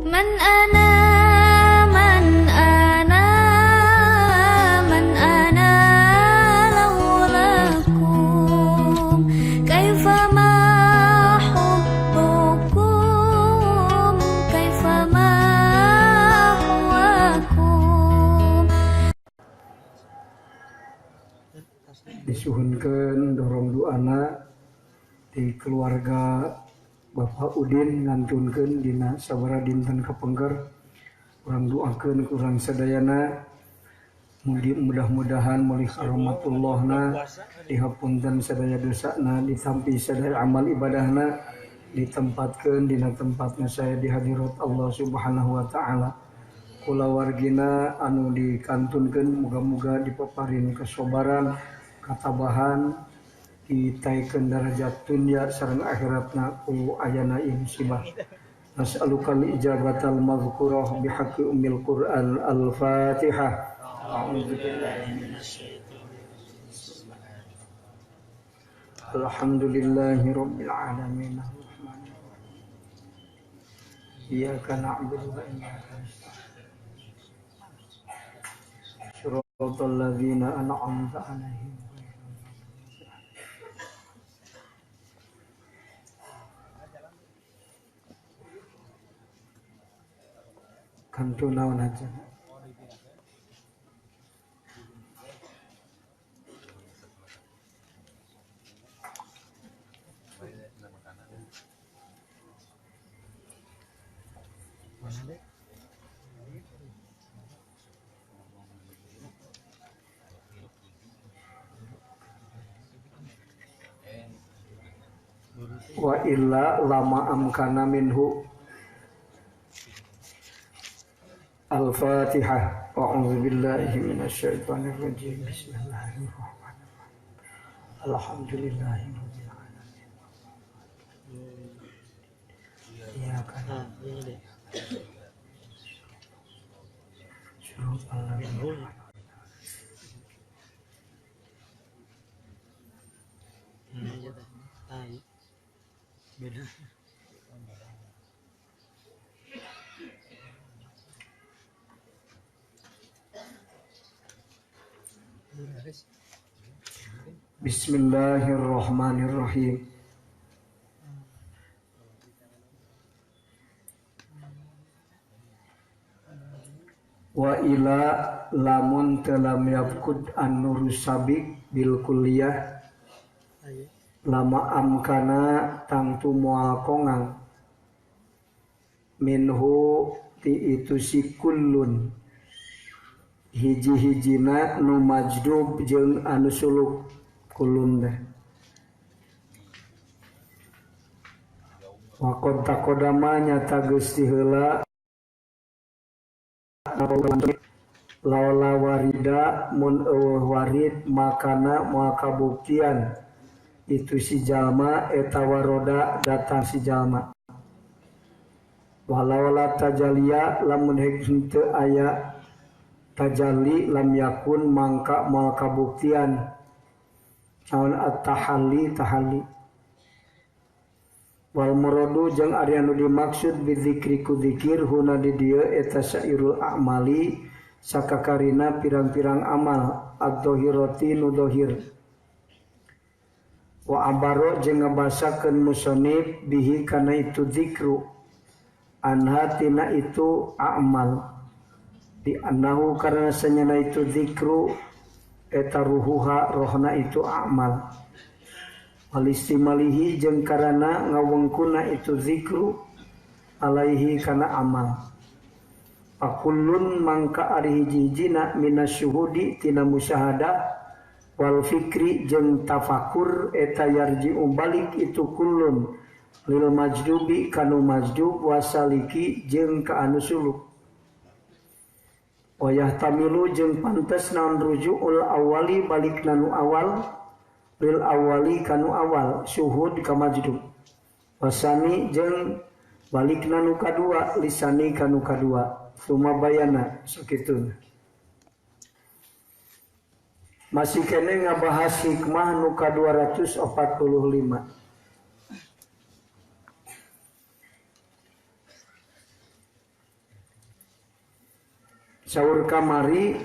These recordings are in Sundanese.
من أنا من أنا من أنا لولاكم كيف ما حبكم كيف ما هواكم. Disuhunkeun dorong doana di keluarga Bapak Udin ngantunkeun dina sabaraha dinten kapengker. Urang doakeun ku urang sadayana, mudah-mudahan mulih rahmatullahna, dihapunten sadaya dosana, ditampi sadaya amal ibadahna, ditempatkeun dina tempatna saya di hadirat Allah Subhanahu wa taala. Kulawargina anu dikantunkeun muga-muga dipaparin kesabaran, katabahan, ditaikeun darajat dunya sareng akhiratna ku ayana ieu musibah. Nas'aluka al-ijabatal mazkurah bihaqqi ummil Qur'an. Al-Fatihah. A'udzu billahi minasyaitonir rajim. Alhamdulillahi rabbil alamin. Arrahmanir rahim. Iyyaka na'budu wa iyyaka nasta'in. Shiratal ladzina an'amta 'alaihim. Kantu naon aja. Wa illa lama amkana minhu. Al-Fatihah. A'udzu billahi minasyaitonir rajim. Bismillahirrahmanirrahim. Alhamdulillahi rabbil alamin. Iyyaka na'budu. Beda. Bismillahirrahmanirrahim. Wa ila lamun telam yafkud an-nuru sabik bil kulliyah lama amkana tangtu moal kongang minhu ti itu si kullun hiji-hijina nu majdub jeung anu suluk kulun teh. Wa qad taqaddama nyata geus diheula laula warida mun eueuh warid makana moal kabuktian itu si jalma eta waroda datang si jalma. Walaula tajalia lamun hek henteu aya tajalli lam yakun mangka moal kabuktian naon at-tahalli tahalli. Wal muradu jeung ari anu dimaksud bizikri ku zikir huna di dieu eta sairul a'mali sakakarina pirang-pirang amal ad-dhahirati nu dhahir. Wa abaro jeung ngabasakeun musannif bihi kana itu zikru anha tina itu a'mal di annahu karena sanyana itu zikru eta ruhuha rohna itu amal. Walistimalihi jeung karana ngawengkuna itu zikru alaihi kana amal. Pakullun mangka ari hiji-hijina minasyuhudi tina musyahadah wal fikri jeung tafakur eta yarji'u balik itu kullun lil majdubi kanu majdub wasaliki jeung ka anu suluk. Wayah tamilu jeung pantes naon rujuul awali balik nanu awal lil awali kanu awal syuhud ka majdub wasani jeung balik nanu kadua lisani kanu kadua suma bayana sakitu. Masih kene ngabahas hikmah nu ka 245. Saur kamari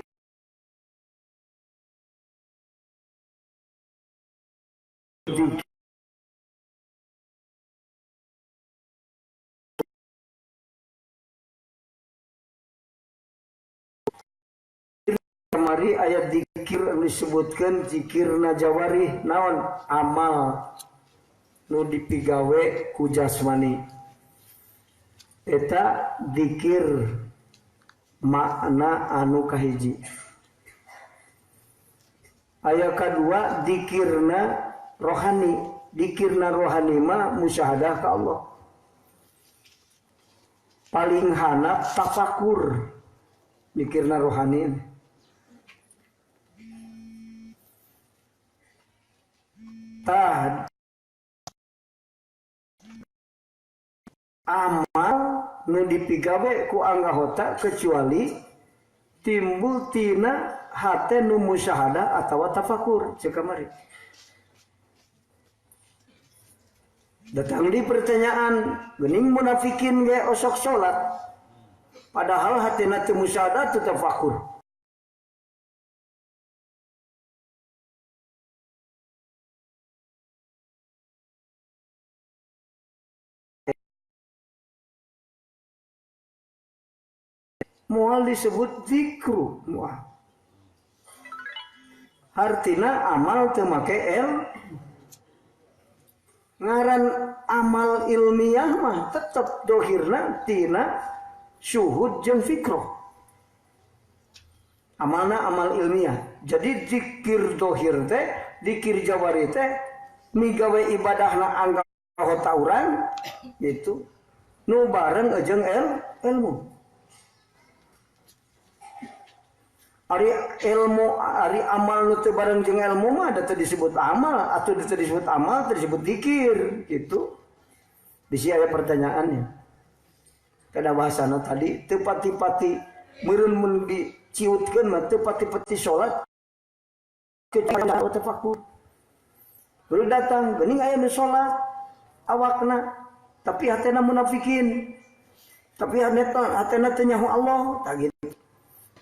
kamari ayat zikir anu disebutkeun zikirna jawarih naon amal nu dipigawe ku jasmani eta zikir makna anu kahiji. Aya kadua zikirna rohani, zikirna rohani mah musyahadah ka Allah. Paling handap tafakur zikirna rohani. Tah amal nu dipigawe ku anggahota kecuali timbul tina hate nu musyahadah atawa tafakur cek kamari. Datang di pertanyaan geuning munafikin ge osok salat padahal hatina teu musyahadah teu tafakur. Moal disebut zikru moal. Artina amal teu make el. Ngaran amal ilmiah mah tetep dohirna tina syuhud jeung fikroh. Amalna amal ilmiah. Jadi zikir dohir teh, zikir jawari teh migawe ibadahna anggota urang gitu. Nu bareng jeung ilmu. Ari ilmu, ari amal nu teu bareng jeung ilmu mah da teu disebut amal atau teu disebut amal, teu disebut zikir gitu. Bisi aya pertanyaannya. Kada bahasana tadi teu pati-pati meureun mun diciutkeun mah teu pati-pati salat kecuali tafakur. Baru datang geuning aya nu salat awakna tapi hatena munafikin. Tapi hatena teu nyaho Allah tah gitu.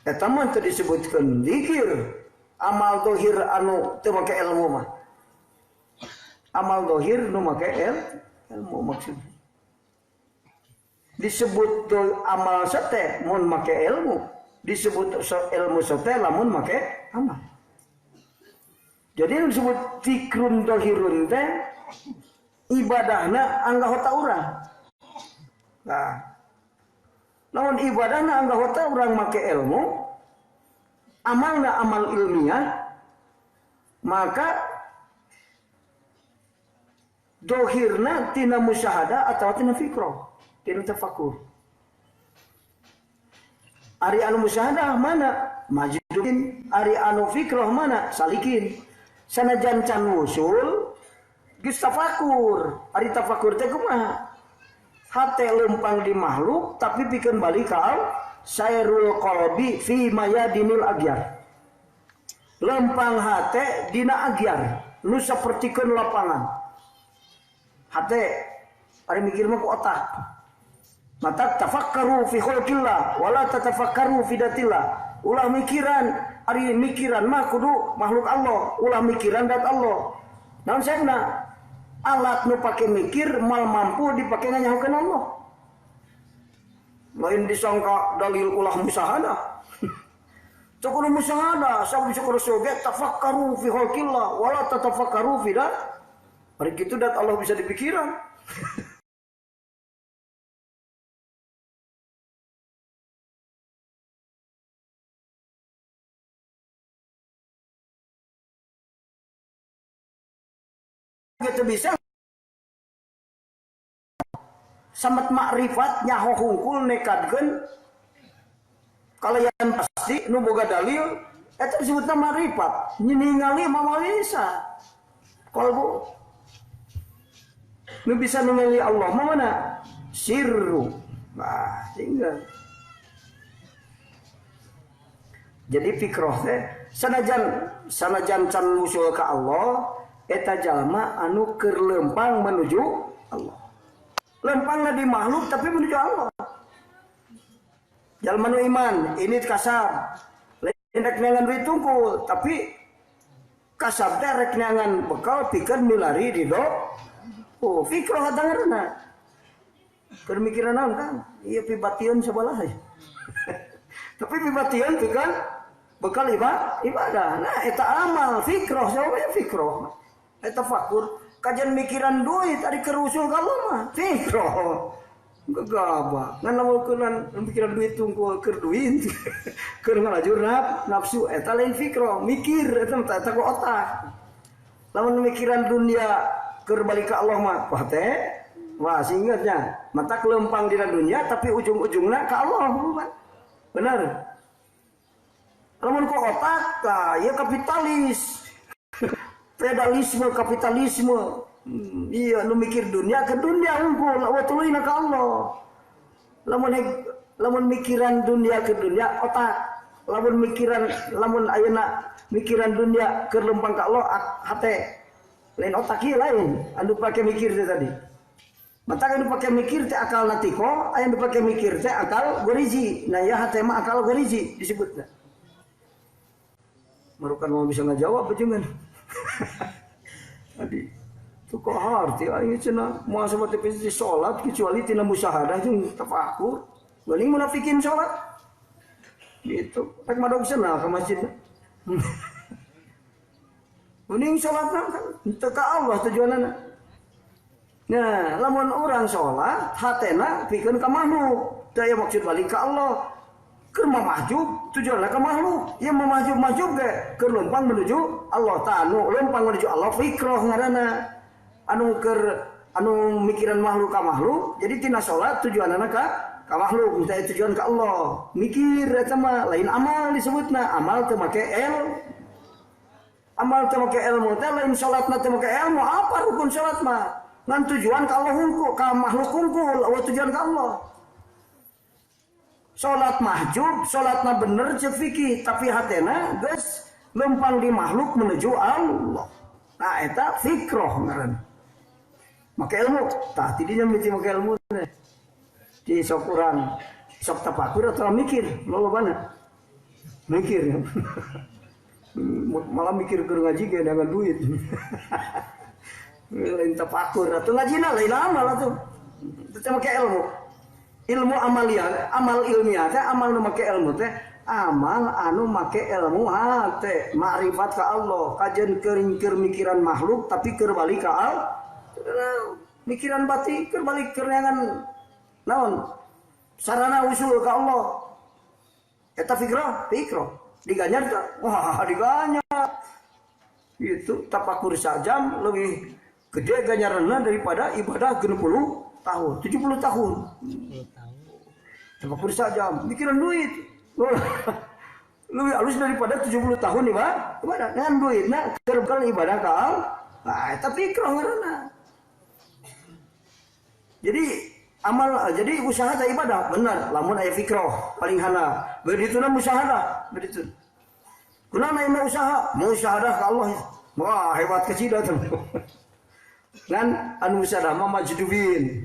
Eta mah teu disebutkeun zikir, amal dohir anu teu make ilmu mah. Amal dohir nu make ilmu maksudna. Disebut amal sete mun make ilmu, disebut ilmu sete lamun make amal. Jadi nu disebut zikrun dohirun teh ibadahna anggahota urang. Nah, namun ibadahna anggota orang make ilmu, amalna amal ilmiah, maka dohirna tina musyahadah atau tina fikroh, tina tafakur. Ari anu musyahadah mana? Majdudin. Ari anu fikroh mana? Salikin. Sanajan can wusul, geus tafakur. Ari tafakur teh kumaha? Hate lempang di makhluk tapi pikeun balik ka sairul qalbi fi mayadinil agyar. Lempang hate dina agyar nu sapertikeun lapangan. Hate ari mikir mah ku otak. Mata tafakkaru fi khalqillah wala tatafakkaru fi datillah. Ulah mikiran, ari mikiran mah kudu makhluk Allah, ulah mikiran dat Allah. Naon saena? Alat nu pake mikir mal mampu dipake nganyahokeun Allah. Lain disangka dalil ulah musahadah. Teu kudu musahadah, sabab syukur soge tafakkaru fi khalqillah wala tatafakkaru fi dat. Ari kitu dat Allah bisa dipikiran. Gitu bisa samet makrifat nyaho hungkul nekadkeun kalayan pasti nu boga dalil eta disebutna makrifat ningali mah bisa kalbu nu bisa ningali Allah mah mana sirru. Nah tinggal jadi fikroh teh sanajan can musul ka Allah eta jalma anu keur lempang menuju Allah. Lempangna di makhluk tapi menuju Allah. Jalma nu iman ini kasab. Lain rek neangan duit tungkul, tapi kasab teh rek neangan bekal pikeun milari ridho. Oh, fikroh hadangarna. Keur mikiran naon kan? Ieu pibatieun sabalah. Tapi pibatieun pikeun bekal ibadah. Nah, eta amal fikroh sabae fikroh. Eta fakur kajian mikiran duit ari kerusul ka Allah mah fikroh. Gegabah. Ngan lamun keunan mikiran duit tungkul keur duit keur ngalajur nafsu eta lain fikroh, mikir eta mah eta ku otak. Lamun mikiran dunia keur balik ka Allah mah wah teh wah singgatnya mata kelempang dina dunia tapi ujung-ujungna ka Allah bener. Lamun ku otak tah ieu kapitalis. Feudalisme kapitalisme. Iya nu mikir dunia ke dunia unggul wa tuluyna ka Allah. Lamun mikiran dunia ke dunia otak. Lamun mikiran lamun ayeuna mikiran dunia keur lempang ka Allah hate. Lain otak ieu lain anu pake mikir teh tadi. Mata anu pake mikir teh akal natiko, aya anu pake mikir teh akal gorizi. Nah ya hate mah akal gorizi disebutna. Marukan mau bisa ngajawab bejungan. Tadi tuh kok harti aing cenah moal sabat teh salat kecuali tina musyahadah jeung tafakur. Geuning munafikin salat. Gitu. Rek madog cenah ka masjid. Geuning salatna teu ka Allah tujuanna. Nah, lamun urang salat hatena pikeun ka makhluk. Teu aya maksud balik ka Allah. Keur mamahjub tujuanna ka makhluk. Ieu mamahjub-mahjub ge keur lempang menuju Allah ta'ala, lempang menuju Allah fikroh ngaranna. Anu keur anu mikiran makhluk ka makhluk, jadi tina salat tujuanna ka makhluk, teu tujuan ka Allah. Mikir eta mah lain amal disebutna, amal teu make el. Amal teu make ilmu teh lain salatna teu make ilmu, apa rukun salat mah? Ngan tujuan ka Allah hungkul, ka makhluk hungkul, eueuh tujuan ka Allah. Salat mahjub, salatna bener ceuk fikih, tapi hatena geus lempang di makhluk menuju Allah. Nah eta fikroh ngaranna. Make ilmu, tah tidinya mesti make ilmu teh. Di sok urang sok tafakur atau mikir, lolobana. Mikir. Malah mikir keur ngaji ge dengan duit. Lain tafakur atuh ngajina lain amal atuh. Teu make ilmu. Ilmu amalia, amal ilmiah teh amal nu make ilmu teh amal anu make ilmu hate makrifat ka Allah kajen keur mikiran makhluk tapi keur balik ka Allah. Mikiran batin keur balik keur neangan naon sarana usul ka Allah eta fikroh fikroh diganyar teh wah diganyar itu tafakur sajam lebih gede ganjaranna daripada ibadah 60 tahun 70 tahun tafakur sajam mikiran duit lebih halus daripada 70 tahun ibadah dengan duit nah keur ibadah ka Allah. Nah eta fikroh ngaranna. Jadi amal jadi usaha teh ibadah benar lamun aya fikroh paling hana berituna musyahadah beritu. Kunaon aya usaha musyahadah ka Allah. Wah hebat kecil tuh. Ngan anu musyahadah mah majdubin.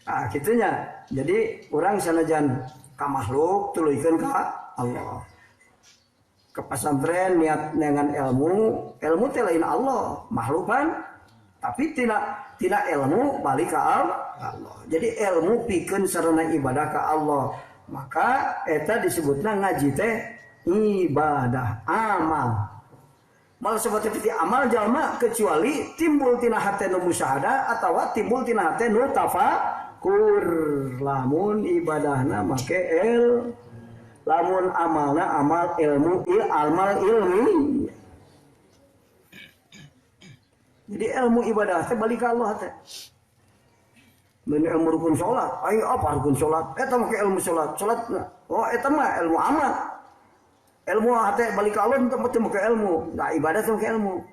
Ah kitunya. Jadi urang sanajan ka makhluk tuluykeun ka Allah. Ke pesantren niat dengan ilmu, ilmu teh lain Allah, makhluk kan tapi tidak ilmu balik ke Allah. Jadi ilmu pikeun sarana ibadah ka Allah. Maka eta disebutna ngaji teh ibadah amal. Mal seperti amal jalma kecuali timbul tina hate nu musyahadah atawa timbul tina hate nu tafakur. Lamun ibadahna make el, lamun amalna amal ilmu, amal ilmi. Jadi ilmu ibadah teh balik ka Allah teh. Mun ilmu rukun salat, aing apa rukun salat? Eta make ilmu salat. Salat oh eta mah ilmu amal. Ilmu hate balik ka Allah teu make ilmu. Nah ibadah teh make ilmu.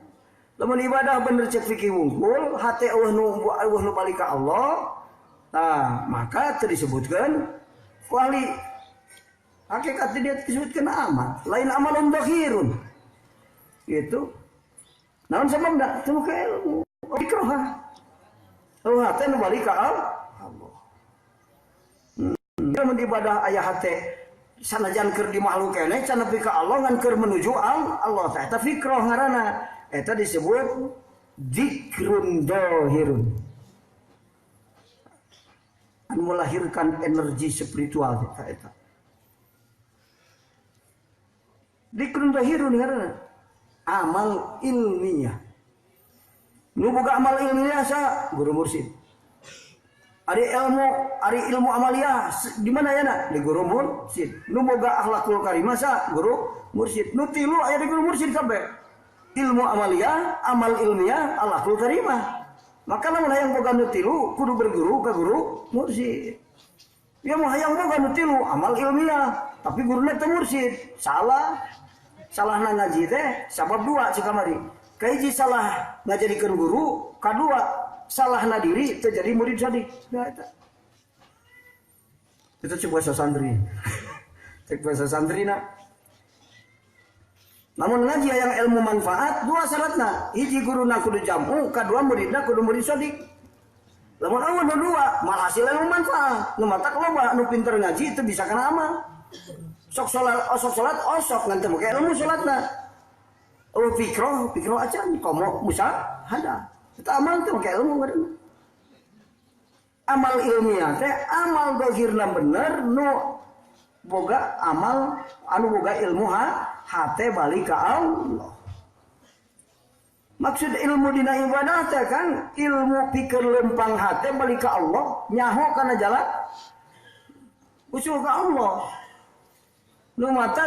Lamun ibadah bener cek fikih wungkul, hate eueuh nu balik ka Allah, nah maka teu disebutkeun wali. Hakikat dia disebutkeun amal, lain amalun dzahirun. Gitu. Naon sababna? Teu make ilmu. Ikroh. Oh, hate nu balik ka Allah. Mun ibadah aya hate sanajan keur di makhluk keneh can nepi ka Allah ngan keur menuju Allah teh eta fikroh ngaranna. Eta disebut zikrun dohirun. Anu melahirkan energi spiritual eta eta. Zikrun dohirun ngaranna. Amal ilmiah. Nu boga amal ilmiah sa guru mursyid. Ari ilmu amaliyah di mana ya nak? Di guru mursyid. Nu boga akhlakul karimah sa guru mursyid. Nu tilu aya di guru mursyid kabeh. Ilmu amaliyah, amal ilmiah, akhlakul karimah. Maka lamun hayang boga nu tilu kudu berguru ka guru mursyid. Ya mau hayang boga nu tilu amal ilmiah, tapi guruna teu mursyid. Salah. Salahna ngaji teh sabab dua cikamari. Kahiji salah ngajadikeun guru, kadua salahna diri terjadi murid sadik. Nah, eta. Itu cek bahasa santri. Cek bahasa santri nak. Namun ngaji yang ilmu manfaat dua syaratna. Hiji guruna kudu jamu, kadua muridna kudu murid sadik. Lamun eueuh nu dua, mal hasil ilmu manfaat. Nu matak loba nu pinter ngaji itu bisa kana amal. Sok salat, osok ngan teu make ilmu salatna. Oh fikroh, fikroh acan komo musyahadah. Eta amal teh make ilmu ngaranna. Amal ilmiah teh amal dohirna bener nu boga amal anu boga ilmu hate balik ka Allah. Maksud ilmu dina ibadah teh kan ilmu pikir lempang hate balik ka Allah, nyaho kana jalan usul ka Allah. Nu mata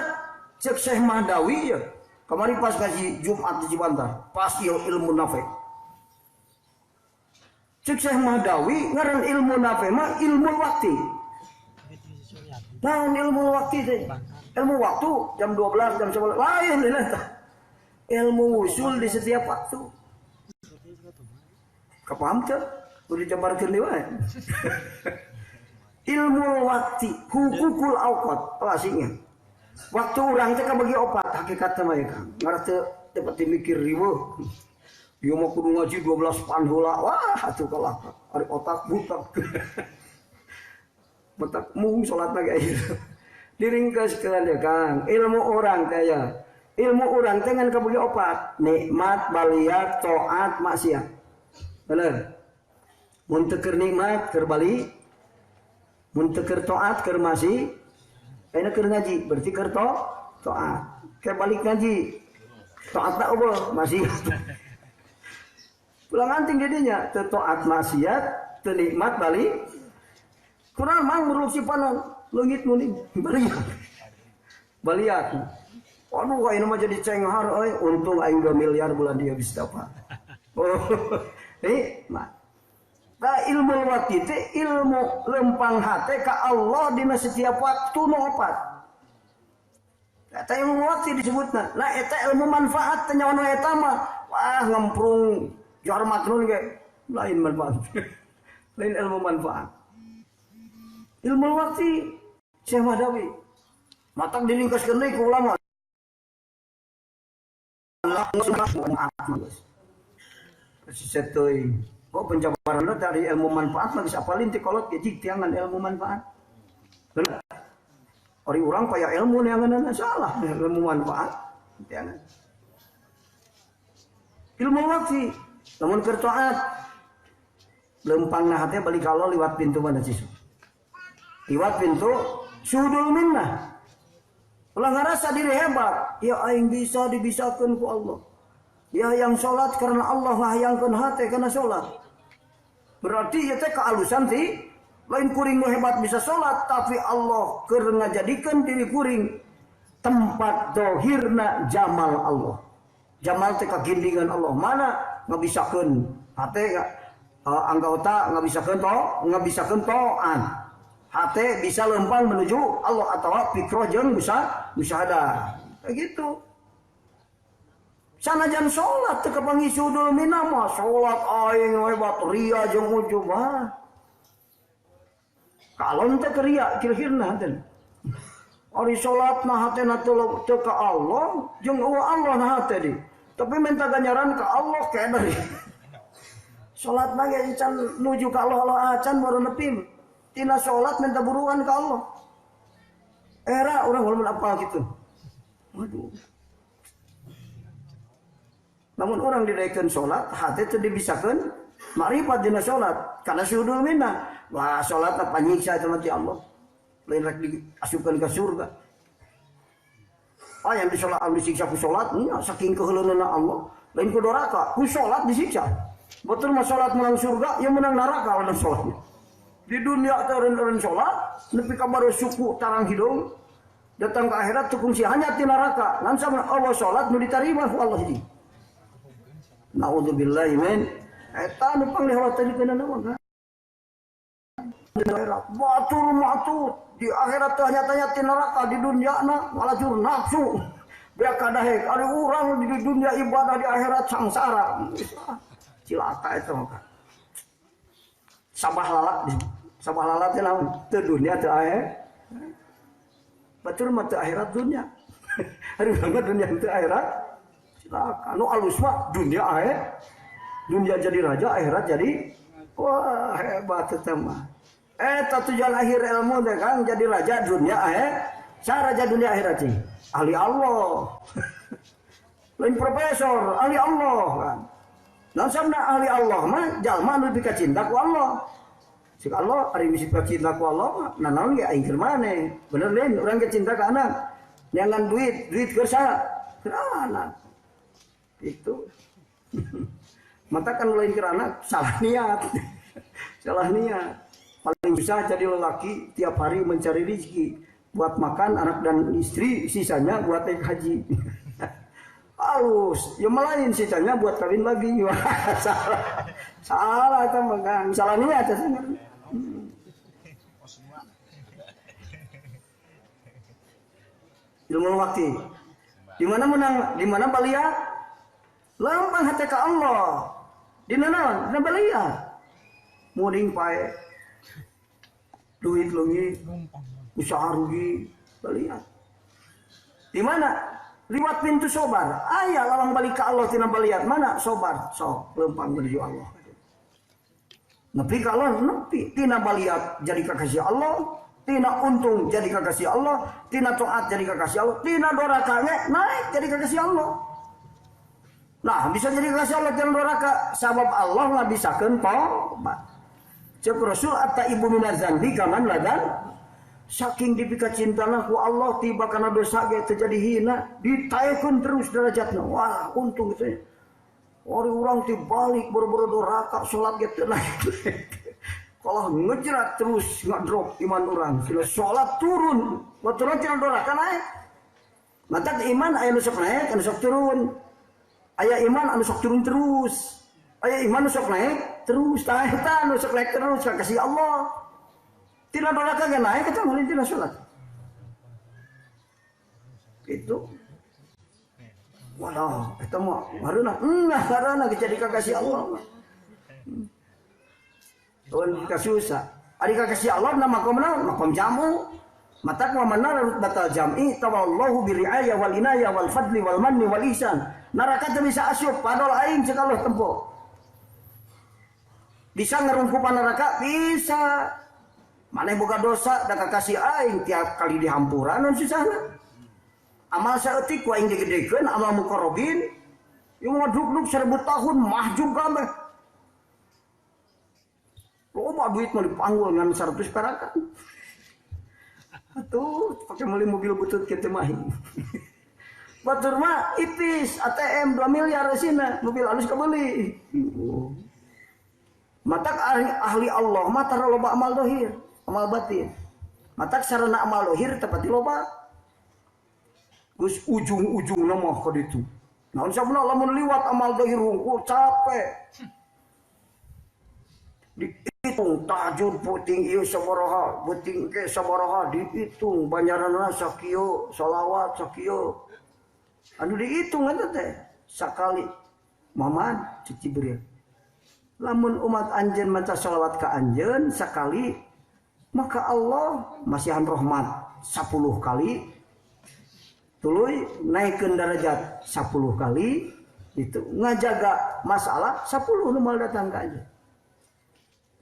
cek Syekh Mahdawi ya. Kamari pas ngaji Jumat di Cibantar, pas ieu ilmu nafe. Cek Syekh Mahdawi ngaran ilmu nafe mah ilmu waktu. Naon ilmu waktu teh? Ilmu waktu jam 12, jam 11. Lain lain tah. Ilmu usul di setiap waktu. Kapaham teu? Kudu dijabarkeun deui wae. Ilmu waktu, hukukul awqat, asingnya. Waktu urang teh kabagi opat hakikatna mah ya Kang. Ngarah teu teu mikir riweuh. Ieu mah kudu ngaji 12 pan heula. Wah, atuh kalah. Ari otak butak. Otak mung salat lagi aya. Diringkeskeun ya Kang. Ilmu urang teh ya. Ilmu urang teh ngan kabagi opat, nikmat, baliat, taat, maksiat. Bener. Mun teu keur nikmat keur bali, mun teu keur taat keur masih, ayeuna keur ngaji berarti keur taat. Ke balik ngaji taat tak eueuh masih. Pulang anting jadinya teu taat maksiat, teu nikmat balik. Kurang mang merupsi panon leungit muning baliak. Baliak. Aduh ayeuna mah jadi cenghar euy, untung aing 2 miliar bulan dia bisa dapat. Oh, nikmat. Nah, ilmu waktu teh ilmu lempang hate ka Allah dina setiap waktu nu opat. Eta ilmu waktu disebutna. Nah eta ilmu manfaat teh nyawa nu eta mah wah ngemprung jar maknun ge lain manfaat. Lain ilmu manfaat. Ilmu waktu Syekh Mahdawi. Matak dilingkaskeun deui ku ulama. Kasih oh penjabaran dari ilmu manfaat lagi apalin ti kolot ge jig tiangan ilmu manfaat. Bener. Ari urang kaya ilmu neanganna salah ilmu manfaat tiangan. Ilmu waktu lamun keur taat lempangna hate balik Allah liwat pintu mana sih? Liwat pintu sudul minnah. Ulah ngarasa diri hebat, ya aing bisa dibisakeun ku Allah. Ya yang salat karena Allah ngahayangkeun hate karena salat. Berarti ya teh kealusan ti lain kuring nu hebat bisa salat tapi Allah keur ngajadikeun diri kuring tempat dohirna jamal Allah. Jamal teh kagindingan Allah mana ngabisakeun hate anggota ngabisakeun to ngabisakeun toan. Hate bisa lempang menuju Allah atau fikroh jeung bisa musyahadah. Kayak gitu. Sanajan salat teu kapanggih sudul minah mah salat aing hebat ria jeung ujub ah. Kalon teh ria kira-kirana teh. Ari salat mah hatena teu ka Allah jeung eueuh Allah na hate di. Tapi minta ganjaran ka Allah keder. Salat mah ge can nuju ka Allah Allah acan baru nepi. Tina salat minta buruan ka Allah. Era urang walaupun apal gitu. Waduh. Namun orang didaikeun salat, hate teu dibisakeun makrifat dina salat karena syuhudul minnah. Wah, salat teh panyiksa eta mah ti Allah. Lain rek diasupkeun ka surga. Ah, yang disolat disiksa ku salat, nya saking keuheuleunna Allah. Lain ku doraka, ku salat disiksa. Betul mah salat menang surga, ya menang neraka lamun salat. Di dunia teh eureun-eureun salat, nepi ka baru suku tarang hidung, datang ke akhirat tukung si hanya ti neraka. Ngan sama Allah salat nu ditarima ku Allah hiji. Naudzubillahi min eta nu panglihawatan mah. Batur matut di akhirat teh nyatanya ti neraka, di dunia na ngalajur nafsu. Beak kadahek ari urang di dunia ibadah di akhirat sangsara. Cilaka eta mah. Sabah lala, sabah lala teh naon? Teu dunia teu akhirat. Batur mah teu akhirat dunia. Ari urang mah dunia teu akhirat. Cilaka. Nu alus mah dunia akhirat. Dunia jadi raja, akhirat jadi wah hebat eta mah. Eta tujuan akhir ilmu teh Kang jadi raja dunia akhirat. Sa raja dunia akhirat cing. Ahli Allah. Lain profesor, ahli Allah kan. Nah samna ahli Allah mah jalma anu dipikacinta ku Allah. Cik Allah ari bisi cinta ku Allah mah nanaon ge aing keur maneh. Bener lain urang ge cinta ka anak. Neangan duit, duit keur saha? Keur anak. Itu. Mata kan lain keur anak salah niat. Salah niat. Paling susah jadi lelaki tiap hari mencari rezeki buat makan anak dan istri, sisanya buat naik haji. Halus, ya melain sisanya buat kawin lagi. Salah, salah itu makan, salah niat ya. Ilmu waktu. Di mana menang, di mana balia? Lempang hati ke Allah. Di mana? Di balia. Muding pae. Duit leungit, usaha rugi, baliat. Di mana? Liwat pintu sobar. Aya lawang balik ke Allah tina baliat. Mana sobar? Sok lempang menuju Allah. Nepi ka Allah, nepi tina baliat jadi kakasih Allah, tina untung jadi kakasih Allah, tina taat jadi kakasih Allah, tina doraka naik jadi kakasih Allah. Nah, bisa jadi kakasih Allah tina doraka sabab Allah ngabisakeun tobat. Cek Rasul atta ibu minazanbi kaman ladan. Saking dipika cintana ku Allah tiba karena dosa ge terjadi hina ditaekeun terus derajatna. Wah, untung itu. Orang-orang dibalik boro-boro doraka salat ge teu naik. Kalau ngejerat terus nggak drop iman orang. Sila salat turun, waktu tina doraka naik. Matak iman aya nu sok naik, anu sok turun. Aya iman anu sok turun terus. Aya iman nu sok naik terus, tah eta nu sok naik terus kasih Allah. Tina doraka ge naik eta meuli tina salat. Itu. Walah, eta mah hareuna enggah hareuna jadi kakasih Allah. Tuan kasusah. Ari kakasih Allah na makom naon? Makom jamu. Matak wa manar batal jam'i tawallahu bi ri'aya wal inaya wal fadli wal manni wal ihsan. Neraka teu bisa asup padol aing cek Allah tempo. Bisa ngerungkupan neraka? Bisa. Maneh boga dosa da kakasih aing tiap kali dihampura naon susahna. Amal saeutik ku aing digedekeun amal muqarrabin ieu mah duk-duk 1000 tahun mahjub kabeh. Loba duit mah dipanggul ngan 100 perakan. Atuh pakai meuli mobil butut kitu mah. Batur mah ipis ATM 2 miliar sina mobil alus kabeuli. Matak ahli Allah mah tara loba amal dohir, amal batin. Matak sarana amal dohir tepati loba. Geus ujung-ujungna mah ka ditu. Naon sabuna lamun liwat amal dohir hungkul capek. Dihitung tahajud puting ieu sabaraha, puting ke sabaraha dihitung banyaranna sakieu, salawat sakieu. Anu dihitung eta teh sakali Muhammad cek Jibril. Lamun umat anjeun maca salawat ka anjeun sakali maka Allah masihan rahmat 10 kali tuluy naikkeun derajat 10 kali itu ngajaga masalah 10 nu moal datang ka anjeun.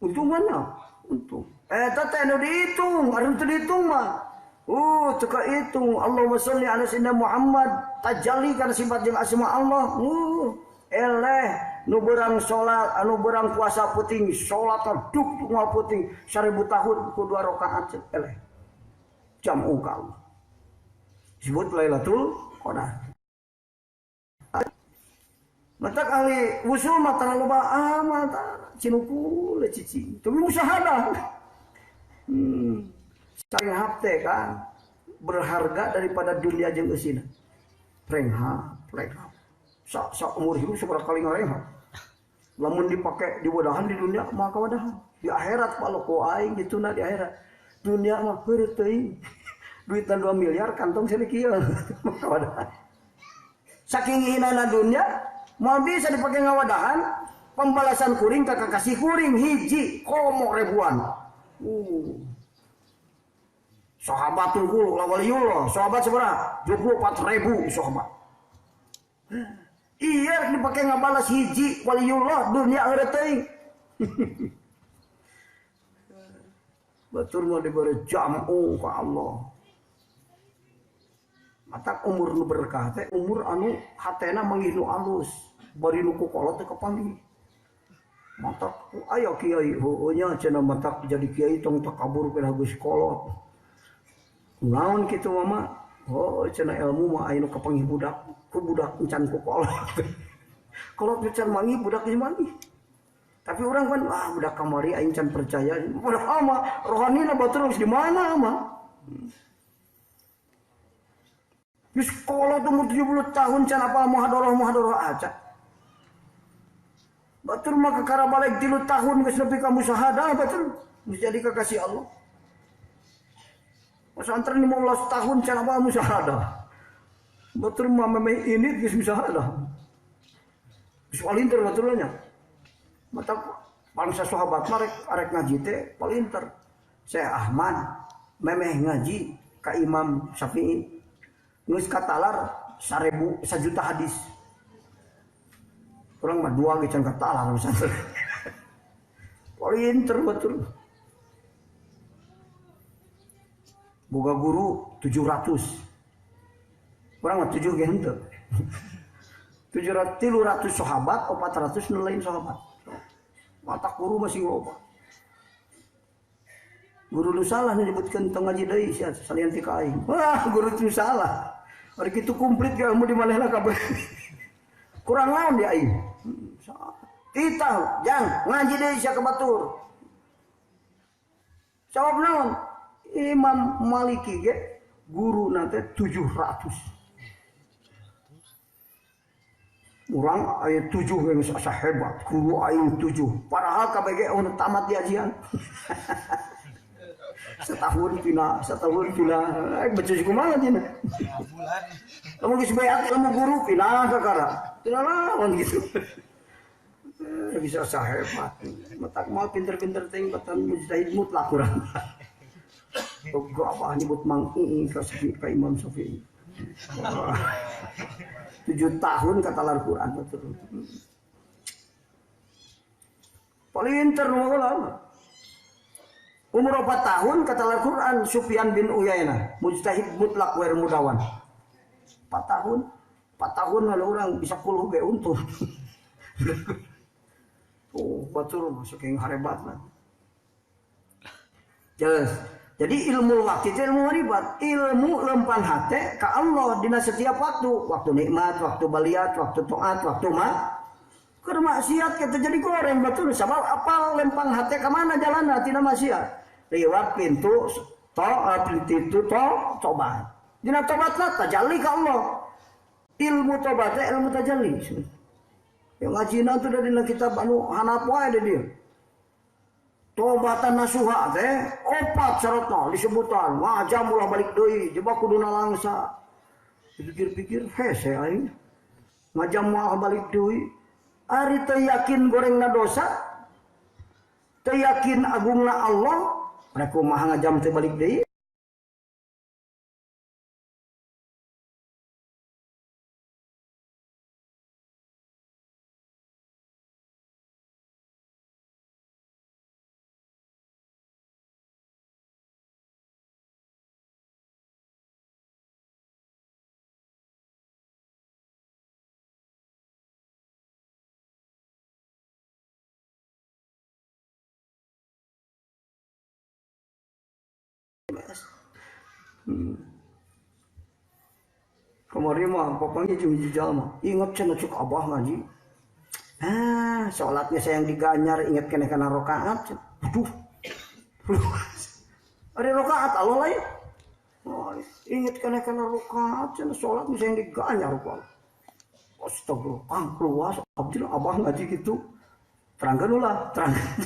Untung mana? Untung. Eta teh nu dihitung, ari teu dihitung mah. Teu kahitung. Allahumma sholli ala sayyidina Muhammad tajalli kana sifat jeung asma Allah. Eleh nu beurang salat, anu beurang puasa peuting, salat duk moal peuting 1000 tahun ku 2 rakaat eleh. Jamu ka Allah. Disebut Lailatul Qadar. Matak ahli usul mah terlalu loba amal cinuku le cicing. Tapi musyahadah. Saring teh kan berharga daripada dunia jeung eusina. Renghap, renghap. Sa umur hidup sabaraha kali ngarenghap. Lamun dipake di wadahan di dunia mah kawadahan. Di akhirat kalau ku aing dituna di akhirat. Dunia mah heureut teuing. Duitan 2 miliar kantong sini kieu. Kawadahan. Saking hinana dunia moal bisa dipake ngawadahan, pembalasan kuring ka kakasih kuring hiji komo ribuan. Sahabat tungkul lawaliyullah, sahabat sabaraha? 24.000 sahabat. Iya dipake ngabalas hiji waliyullah dunia heureut teuing. Batur mah dibere jam'u ka Allah. Matak umur nu berkah teh umur anu hatena manggih nu alus, bari nu ku kolot teh kapanggih. Matak aya kiai heueuh nya cenah matak jadi kiai tong takabur pedah geus kolot. Naon kitu mama? Oh cenah ilmu mah aya nu kapanggih budak, ku budak encan ku kolot. Kolot can manggih budak geus manggih. Tapi orang kan ah budak kamari aing can percaya. Budak mah rohanina batur geus di mana mah? Geus kolot umur 70 tahun can apal muhadharah aja. Batur mah kakara balik 3 tahun geus nepi ka musyahadah batur geus jadi kekasih Allah. Pesantren 15 tahun can apal musyahadah. Batur mah memeh ini geus musyahadah. Geus palinter baturnya. Mata bangsa sahabat mah arek ngaji teh palinter. Syekh Ahmad memeh ngaji ka Imam Syafi'i. Geus katalar 1.000 1 juta hadis. Urang mah 2 ge can katalar pesantren. Palinter batur. Boga guru 700. Urang mah 7 ge henteu. 700 300 sahabat, 400 nu lain sahabat. Mata guru masih loba. Guru nu salah nyebutkeun tong ngaji deui sia salian ti ka aing. Wah, guru nu salah. Ari kitu komplit ge ilmu di manehna kabeh. Kurang naon di aing. Titah, jang ngaji deui sia ka batur. Jawab naon? Imam Maliki ge guru teh 700. Urang aya 7 geus asa hebat, guru aing 7. Padahal kabeh ge tamat diajian. Setahun pindah, setahun pindah. Becus kumaha cenah. Lamun geus beak ilmu guru pindah ka kara. Pindah lawan gitu. Bisa asa hebat. Matak moal pinter-pinter teuing batan mujtahid mutlak urang. Boga apa nyebut Mang Iing ka Imam Syafi'i. 7 tahun kata Al-Quran betul. Palinter nu. Umur 4 tahun kata Al-Quran Sufyan bin Uyainah mujtahid mutlak wer mudawan. 4 tahun, 4 tahun lalu orang bisa kulhu ge untung. Oh, batur masuk yang hebat lah. Jelas. Jadi ilmu waktu itu ilmu maribat, ilmu lempang hati ke Allah dina setiap waktu, waktu nikmat, waktu baliat, waktu taat, waktu mah. Keur maksiat kita jadi goreng betul sabab apal lempang hati ke mana jalanna tina maksiat. Lewat pintu to pintu to tobat. Dina tobatna tajalli ka Allah. Ilmu tobat teh ilmu tajalli. Yang ngajina tuh dari kitab anu hanap wae di dia. Tobatan nasuha teh opat syaratna disebutan ngajam ulah balik deui jebak kudu nalangsa. Dipikir-pikir hese aing. Ngajam moal balik deui. Ari teu yakin gorengna dosa, teu yakin agungna Allah, rek kumaha ngajam teu balik deui. Kamari mah pokoknya jeung hiji jalma. Ingat cenah cuk abah ngaji. Ah, salatnya saya yang diganyar ingat keneh kana rakaat. Aduh. Ari rakaat Allah lain. Oh, ingat keneh kana rakaat cenah salat saya yang diganyar ku Allah. Astagfirullah, kang luas abdi abah ngaji gitu. Terangkeun ulah, terangkeun.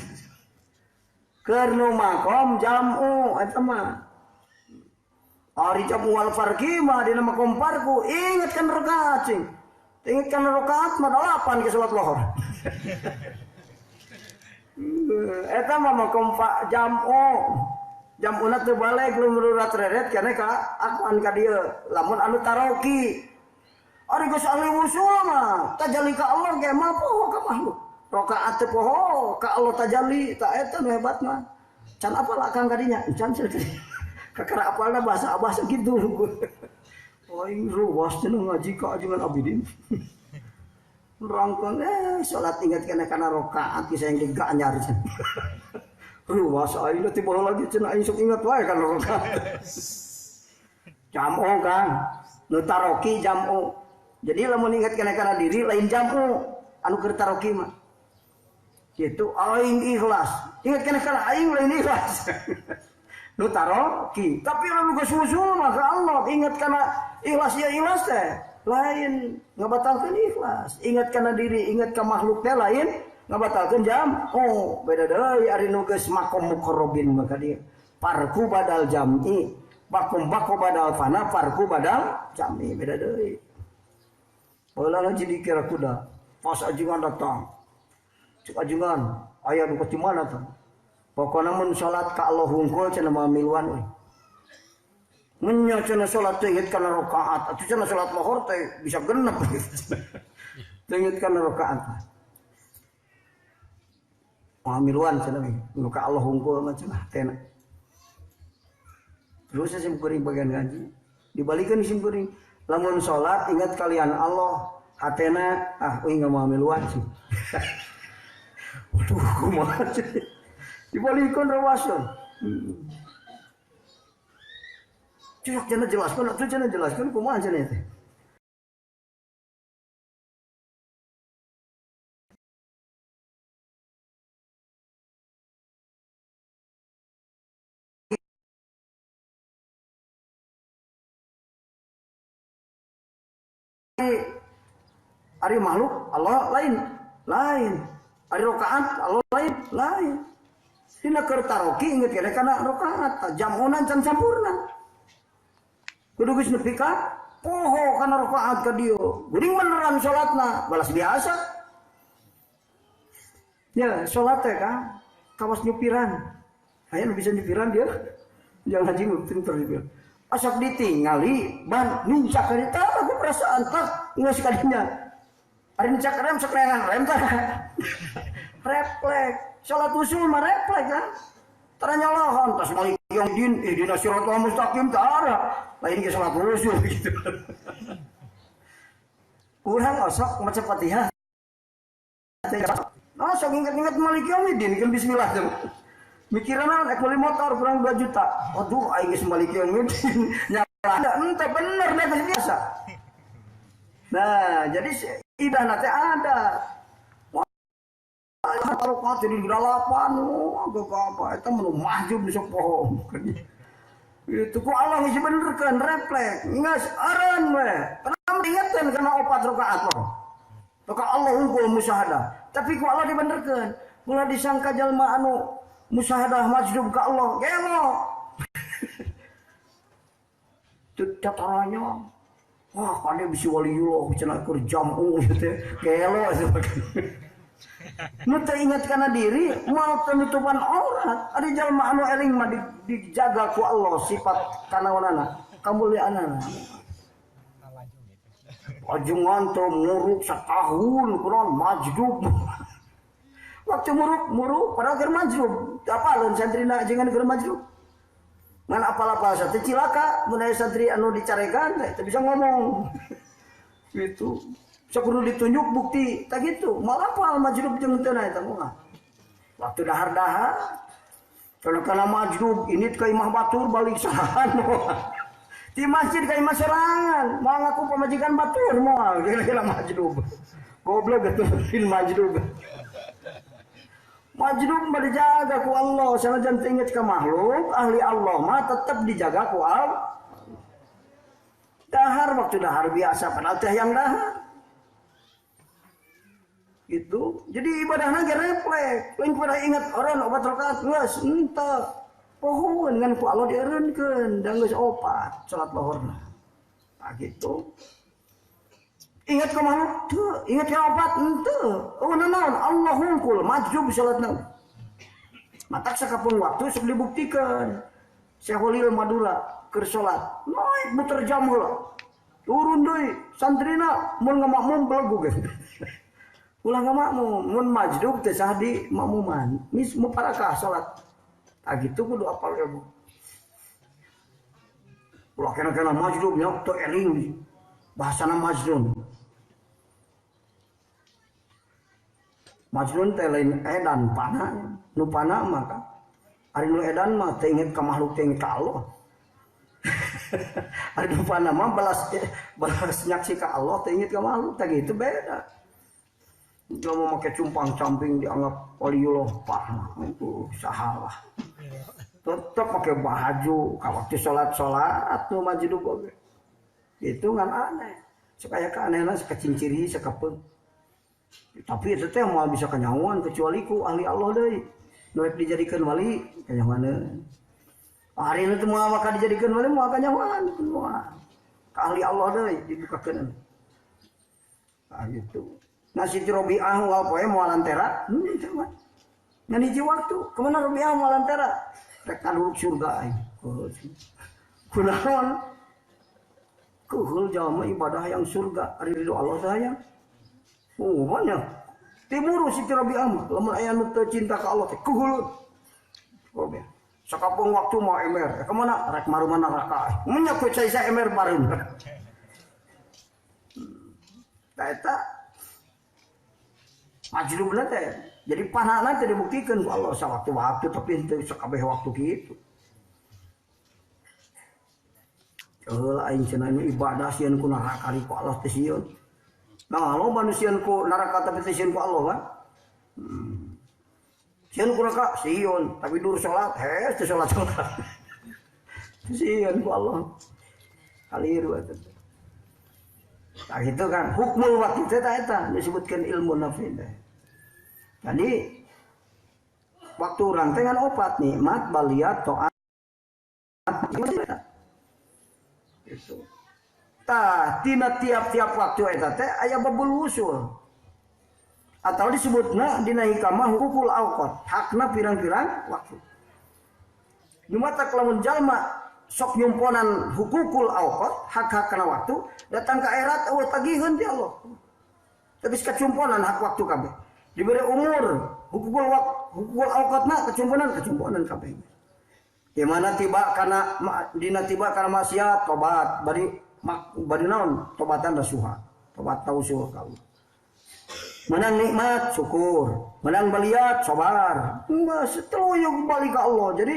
Keur nu makom jam'u eta mah. Ari jam'u wal farqi mah dina makom farqu ingat kan rakaat cing. Ingat kan rakaat mah 8 ke salat lohor. Eta mah makom jam'u. Jam'una teu balik lumrurat reret kana ka akuan ka dieu. Lamun anu taroki. Ari geus ahli wusul mah tajalli ka Allah ge mah poho ka makhluk. Rakaat teu poho ka Allah tajalli ta eta nu hebat mah. Can apal akang kadinya? Can kakara apalna bahasa abah sakitu. Aing ruwas cenah ngaji ka ajengan abidin. Nerangkeun salat ingat kana kana rakaat geus yang diganyar cenah. Ruwas aing teh poho lagi cenah aing sok ingat wae kana rakaat. Jam'u Kang. Nu taroki jam'u. Jadi lamun ingat kana kana diri lain jam'u anu keur taroki mah. Kitu aing ikhlas. Ingat kana kana aing lain ikhlas. Nu taroki. Tapi lamun geus usul mah ka Allah ingat kana ikhlas ya ikhlas teh lain ngabatalkeun ikhlas. Ingat kana diri, ingat ka makhluk teh lain ngabatalkeun jam. Oh, beda deui ari nu geus makom muqarrabin mah ka dieu. Farqu badal jam'i, makom bako badal fana, farqu badal jam'i beda deui. Baheula ngaji dikira kuda, pas ajengan datang. Cek ajengan, aya nu di mana tah? Pokona mun salat ka Allah hungkul cenah mah miluan euy. Mun cenah salat teh inget kana rakaat, atuh cenah salat lohor teh bisa genep. Teh inget kana rakaat. Mah miluan cenah nu ka Allah hungkul mah cenah teh. Terus sim kuring bagian ngaji, dibalikeun sim kuring. Lamun salat ingat kalian Allah, hatena ah euy nggak mau miluan sih. Waduh kumaha sih. Dibalikeun rawaseun. Cuk cenah jelaskeun atuh cenah jelaskeun kumaha cenah teh. Ari makhluk Allah lain, lain. Ari rakaat Allah lain, lain. Dina keur taroki inget kene kana rakaat, jamunan can sampurna. Kudu geus nepi ka poho kana rakaat ka dieu. Geuning beneran salatna, balas biasa. Ya, salat teh ka kawas nyupiran. Aya nu bisa nyupiran dia. Jangan haji pinter nyupir. Asak ditingali ban nincak ka dieu tah aku perasaan tah geus kadinya. Ari nincak rem sok rem tah. Refleks. Salat usul mah refleks kan. Tara nyolohon tas malik yang din ihdina siratal mustaqim tara. Lain ge salat usul gitu. Urang osok maca Fatihah. Nah, sok ingat-ingat malik yaumidin kan bismillah tuh. Mikiran naon ek meuli motor kurang 2 juta. Aduh aing geus malik yaumidin. Nyala ente bener dah geus biasa. Nah, jadi idah teh ada. Rakaat jadi 8, agak apa eta menu mahjub di sok poho. Itu ku Allah geus benerkeun refleks. Geus eureun we. Kenapa ingeteun kana 4 rakaat mah. Maka Allah unggul musyahadah. Tapi ku Allah dibenerkeun. Ulah disangka jalma anu musyahadah majdub ka Allah, gelo. Teu cataranya. Wah, kade bisi waliyullah cenah keur jam'u teh. Gelo Nu teu ingat kana diri, moal penutupan aurat. Ari jalma anu eling mah dijaga ku Allah sifat kanaonana, kamuliaanana. Ajengan teh muruk satahun kunaon majdub. Waktu muruk padahal keur majdub. Apaleun santrina ajengan keur majdub. Ngan apal-apal teh cilaka mun aya santri anu dicarekan teh teu bisa ngomong. Gitu. Sok kudu ditunjuk bukti tak gitu. Malah apal majdub jeung teu na eta mah. Waktu dahar-dahar kalau kana majdub ini ka imah batur balik sahan. Di masjid ka imah sorangan, moal ngaku pamajikan batur moal, kira-kira majdub. Goblok gitu, fil majdub. Majdub mah dijaga ku Allah, sanajan teu inget ka makhluk, ahli Allah mah tetep dijaga ku Allah. Dahar waktu dahar biasa, padahal teh yang dahar. Gitu. Jadi ibadahna ge refleks, lain pada ingat orang opat rakaat geus henteu. Pohon ngan ku Allah diereunkeun da geus opat salat lohorna. Tah gitu. Ingat ka makhluk teu, ingat ka opat henteu. Oh naon Allah hungkul majzub salatna. Matak sakapun waktu sok dibuktikan. Syekhulil Madura keur salat, naik muter jam heula. Turun deui santrina mun ngamakmum belegug geus. Ulah ngamakmum, mun majdub teh sah di makmuman. Mis muparakah salat. Tah gitu kudu apal ilmu. Ulah kena-kena majdub nya teu eling. Bahasana majnun. Majnun teh lain edan pana, nu pana mah ka. Ari nu edan mah teu inget ka makhluk teu inget ka Allah. Ari nu pana mah balas balas nyaksi ka Allah teu inget ka makhluk tah gitu beda. Kalau mau pakai cumpang-camping dianggap waliullah paham itu salah. Tetap pakai baju, kalau waktu sholat-sholat tuh majdub oge. Itu ngan aneh. Supaya keanehan sekacinciri sekapeung. Tapi itu teh moal bisa kanyahoan kecuali ku ahli Allah deui. Nu rek dijadikeun wali kanyahoaneun. Ari nu teu moal bakal dijadikeun wali moal kanyahoan moal. Ka ahli Allah deui dibukakeun. Nah gitu. Nah Siti Robiah unggal poe moal lantera, teu mah. Ngan hiji waktu, kemana Robiah moal lantera? Rek ngaduluk surga aing. Kunaon? Kuhul jalma ibadah yang surga, ari ridho Allah saya. Oh banyak. Timuru Siti Robiah mah, lamun aya nu teu cinta ka Allah teh kuhul. Robiah. Sakapeung waktu moal ember, kemana? Rek maruman neraka. Mun nya ku cai ember bareun. Tah eta majdubna teh. Jadi panahna teh dibuktikan ku Allah sawaktu-waktu tapi henteu sakabeh waktu kitu. Heula aing cenah ibadah sieun ku neraka ku Allah teh sieun. Nah, loba nu sieun ku neraka tapi teh sieun ku Allah kan. Sieun ku neraka sieun, tapi dur salat heh teu salat-salat. Sieun ku Allah. Kaliru eta. Nah itu kan hukmul waktu teh eta disebutkan ilmu nafi teh. Jadi waktu urang teh ngan opat nikmat baliat taat itu. Tah tina tiap-tiap waktu eta teh aya babul usul. Atau disebutna dina hikamah hukukul awqat, hakna pirang-pirang waktu. Nyumatak lamun jalma sok nyumponan hukukul awqat, hak-hak kana waktu, datang ke akhirat eueuh tagiheun ti Allah. Tapi kacumponan hak waktu kabeh. Diberi umur, hukukul waktu, hukukul awqatna kacumponan, kacumponan kabeh. Di mana tiba kana dina tiba kana maksiat tobat, bari bari naon tobatan rasuha, tobat tausul ka Allah. Menang nikmat syukur, menang baliat sabar. Geus teluyuk balik ka Allah. Jadi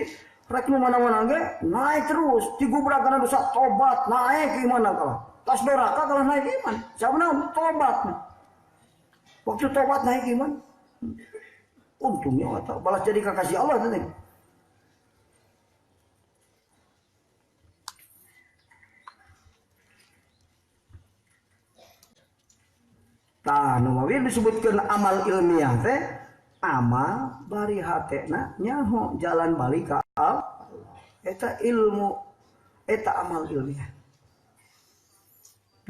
rek nu mana-mana ge naik terus, digubrak kana dosa tobat, naik iman kalah. Tas doraka kalah naik iman. Sabana tobat. Waktu tobat naik iman. Untungnya atau balas jadi kekasih Allah teh. Tah nu mawi disebutkeun amal ilmiah teh amal bari hatena nyaho jalan balik ka Allah. Eta ilmu, eta amal ilmiah.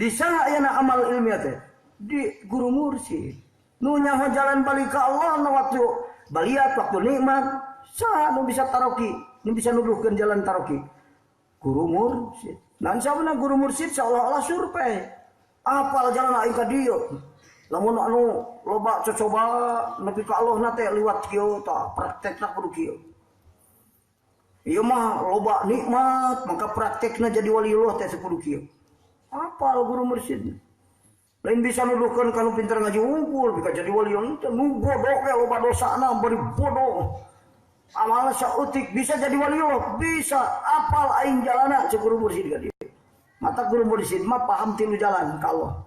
Di saha ayana amal ilmiah teh? Di guru mursyid. Nu nyaho jalan balik ka Allah na waktu baliat, waktu nikmat, saha nu bisa taroki, nu bisa nuduhkeun jalan taroki? Guru mursyid. Nah sabana guru mursyid seolah-olah survei. Apal jalan aing ka dieu. Lamun anu loba cocoba nepi ka Allah na teh liwat kieu tah praktekna kudu kieu. Ieu mah loba nikmat maka praktekna jadi waliullah teh kudu kieu. Apal guru mursyid. Lain bisa nuduhkeun ka nu pinter ngaji unggul bika jadi waliullah teh nu bodoh ge loba dosana bari bodoh. Amalna saeutik bisa jadi waliullah, bisa apal aing jalana cek guru mursyid ka dieu. Mata guru mursyid mah paham tilu jalan kalau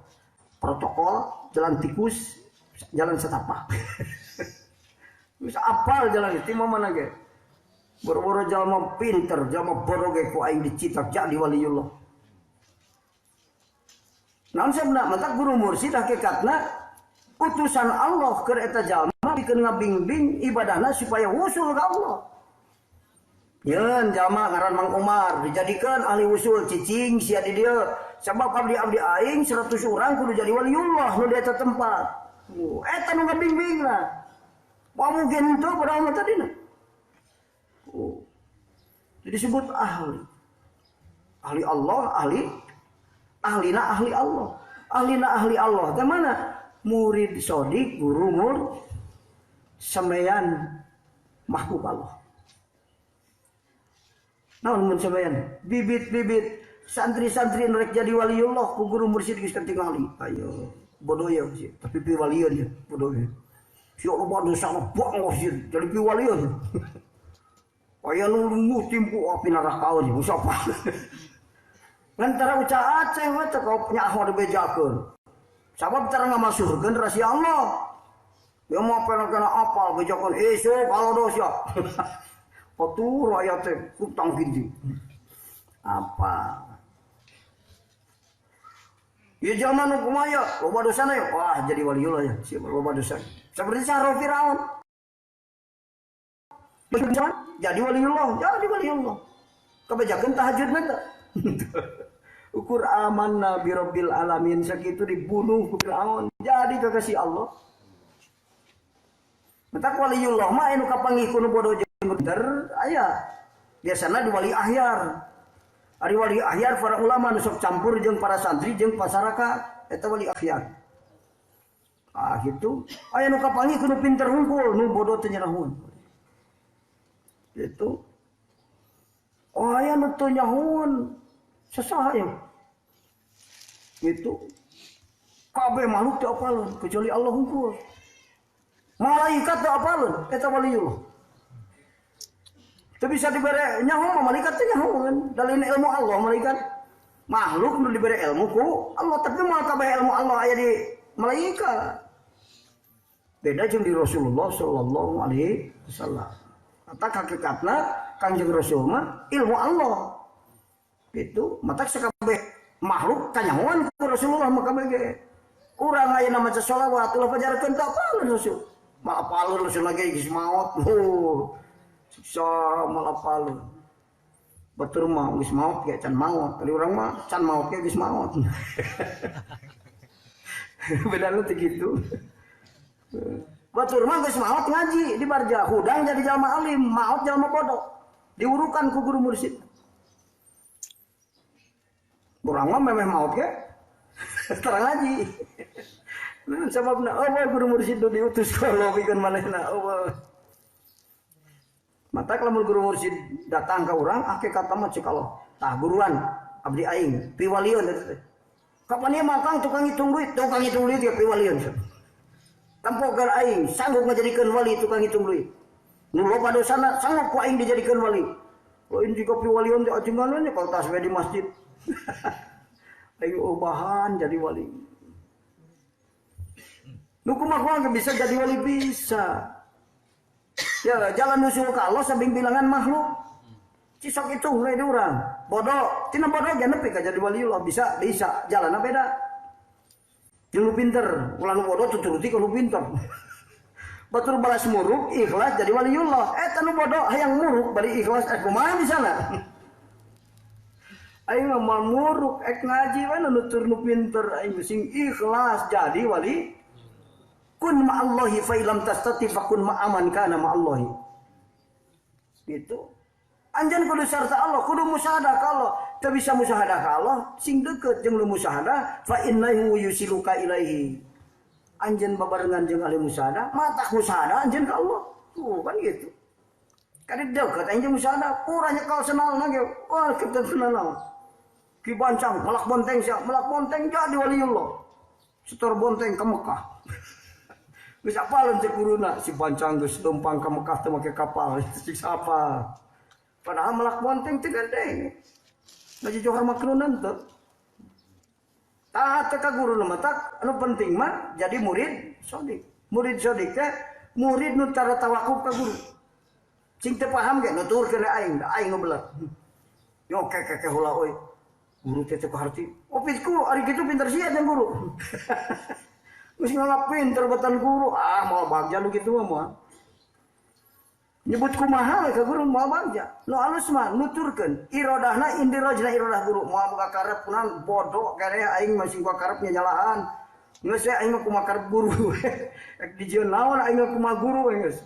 protokol, jalan tikus, jalan setapak. Bisa apal jalan itu mah mana ge? Boro-boro jalma pinter, jalma bodoh ge ku aing dicitak jadi waliullah. Naon sabna mata guru mursyid hakikatna utusan Allah keur eta jalma pikeun ngabingbing ibadahna supaya wusul ka Allah. Yeun jalma ngaran Mang Umar dijadikeun ahli wusul cicing sia di dieu. Sabab abdi-abdi aing 100 urang kudu jadi waliullah nu di eta tempat. Eta nu ngabingbingna. Wah mungkin itu padahal mah tadina. Jadi disebut ahli. Ahli Allah, ahli ahlina ahli Allah. Ahlina ahli Allah teh mana? Murid sodik, guru mur, semeyan mahbub Allah. Naon mun semeyan? Bibit-bibit santri-santri nu rek jadi waliullah ku guru mursyid geus katingali. Ayo, bodoh ya sih, tapi pi waliun ya, bodoh ya. Si loba dosa mah bangor sih, jadi pi waliun. Aya nu lunguh timpu api neraka euy, siapa? Ngan tara uca aceh we teh kau nyaho dibejakeun. Sabab tara ngamasurkeun rahasia Allah. Ya mau kena apal bejakeun esuk kalau dosa. Atuh rakyat teh hutang gini. Apa? Ya zaman nu kumaha loba dosana ya. Wah jadi waliullah ya, si loba dosa. Seperti Sahro Firaun. Jadi waliullah, jadi waliullah. Kebejakeun tahajud mah teh. Ukur amanna bi rabbil alamin sakitu dibunuh ku Firaun jadi kekasih Allah. Matak waliullah mah anu kapanggih ku nu bodoh jeung pinter aya. Biasana di wali ahyar. Ari wali ahyar para ulama nu sok campur jeung para santri jeung masyarakat eta wali ahyar. Ah gitu. Aya nu kapanggih ku nu pinter hungkul nu bodoh teu nyerahun. Itu. Oh aya nu teu nyahoan sesaha ya. Itu kabeh makhluk teu apaleun kecuali Allah hungkul. Malaikat teu apaleun eta waliullah. Teu bisa dibere nyaho mah malaikat teh nyahoeun dalil ilmu Allah malaikat. Makhluk nu dibere ilmu ku Allah tapi moal kabeh ilmu Allah aya di malaikat. Beda jeung di Rasulullah sallallahu alaihi wasallam. Kata hakikatna Kangjeng Rasul mah ilmu Allah. Itu matak sakabeh makhluk kanyahoan ku Rasulullah mah kabeh ge. Urang ayeuna maca sholawat ulah pajarkeun teu apaleun Rasul. Mal apaleun Rasul lagi geus maot. Oh. Siksa mal apaleun. Batur mah geus maot ge can maot. Tadi urang mah can maot ge geus maot. Bedana teh kitu. Batur mah geus maot ngaji di barja, hudang jadi jalma alim, maot jalma bodoh. Diurukan ku guru mursyid. Urang mah memeh maot ge terang ngaji. Nah, sababna eueuh guru mursyid nu diutus ka Allah pikeun manehna eueuh. Mata lamun guru mursyid datang ka urang hakikat mah cek Allah. Tah guruan abdi aing piwalieun eta teh. Kapan ieu mah Kang tukang hitung duit ya piwalieun. Tempokeun aing sanggup ngajadikeun wali tukang hitung duit. Nu loba dosana sanggup ku aing dijadikeun wali. Lain jika piwalieun teh ajengan nya kalau tas we di masjid. Aing ubahan jadi wali. Nu kumaha bisa jadi wali bisa. Ya jalan usul ka Allah sabing bilangan makhluk. Cisok itu we di urang. Bodoh, tina bodoh ge nepi ka jadi waliullah bisa bisa jalanna beda. Jeung nu pinter, ulah nu bodoh tuturuti ka nu pinter. Batur balas muruk ikhlas jadi waliullah. Eta nu bodoh hayang muruk bari ikhlas kumaha bisana. Aing mah muruk ek ngaji we nutur nu pinter aing sing ikhlas jadi wali. Kun ma'allahi fa illam tastati fa kun ma'aman kana ma'allahi. Gitu. Anjeun kudu sarta Allah, kudu musyahadah ka Allah. Teu bisa musyahadah ka Allah, sing deukeut jeung nu musyahadah fa innahu yusiluka ilaihi. Anjeun babarengan jeung ahli musyahadah, matak musyahadah anjeun ka Allah. Tuh kan gitu. Kadi deukeut anjeun musyahadah, kurang nyekal senalna ge. Wah, kita senal. Ki bancang melak bonteng sia, melak bonteng jadi waliullah. Setor bonteng ke Mekah. Geus apaleun cek guruna si bancang geus leumpang ka Mekah teu make kapal. Siksa apa? Padahal melak bonteng teu gandeng. Ngaji johar makrunan teu. Taat ka guru nu matak anu penting mah jadi murid sodik. Murid sodik teh murid nu tara tawakuf ka guru. Cing teu paham ge nuturkeun aing, da aing nu beler. Yo keke heula euy. Guru teh teu kaharti. Opitku ari kitu pinter sia jeung guru. Geus ngalap pinter batan guru, ah moal bagja nu kitu mah moal. Nyebut kumaha ka guru moal bagja. Nu alus mah nuturkeun irodahna indirojna irodah guru moal boga karep kunaon bodoh kene aing masih boga karep nyalahan. Geus we aing mah kumaha karep guru. Rek dijieun naon aing mah kumaha guru geus.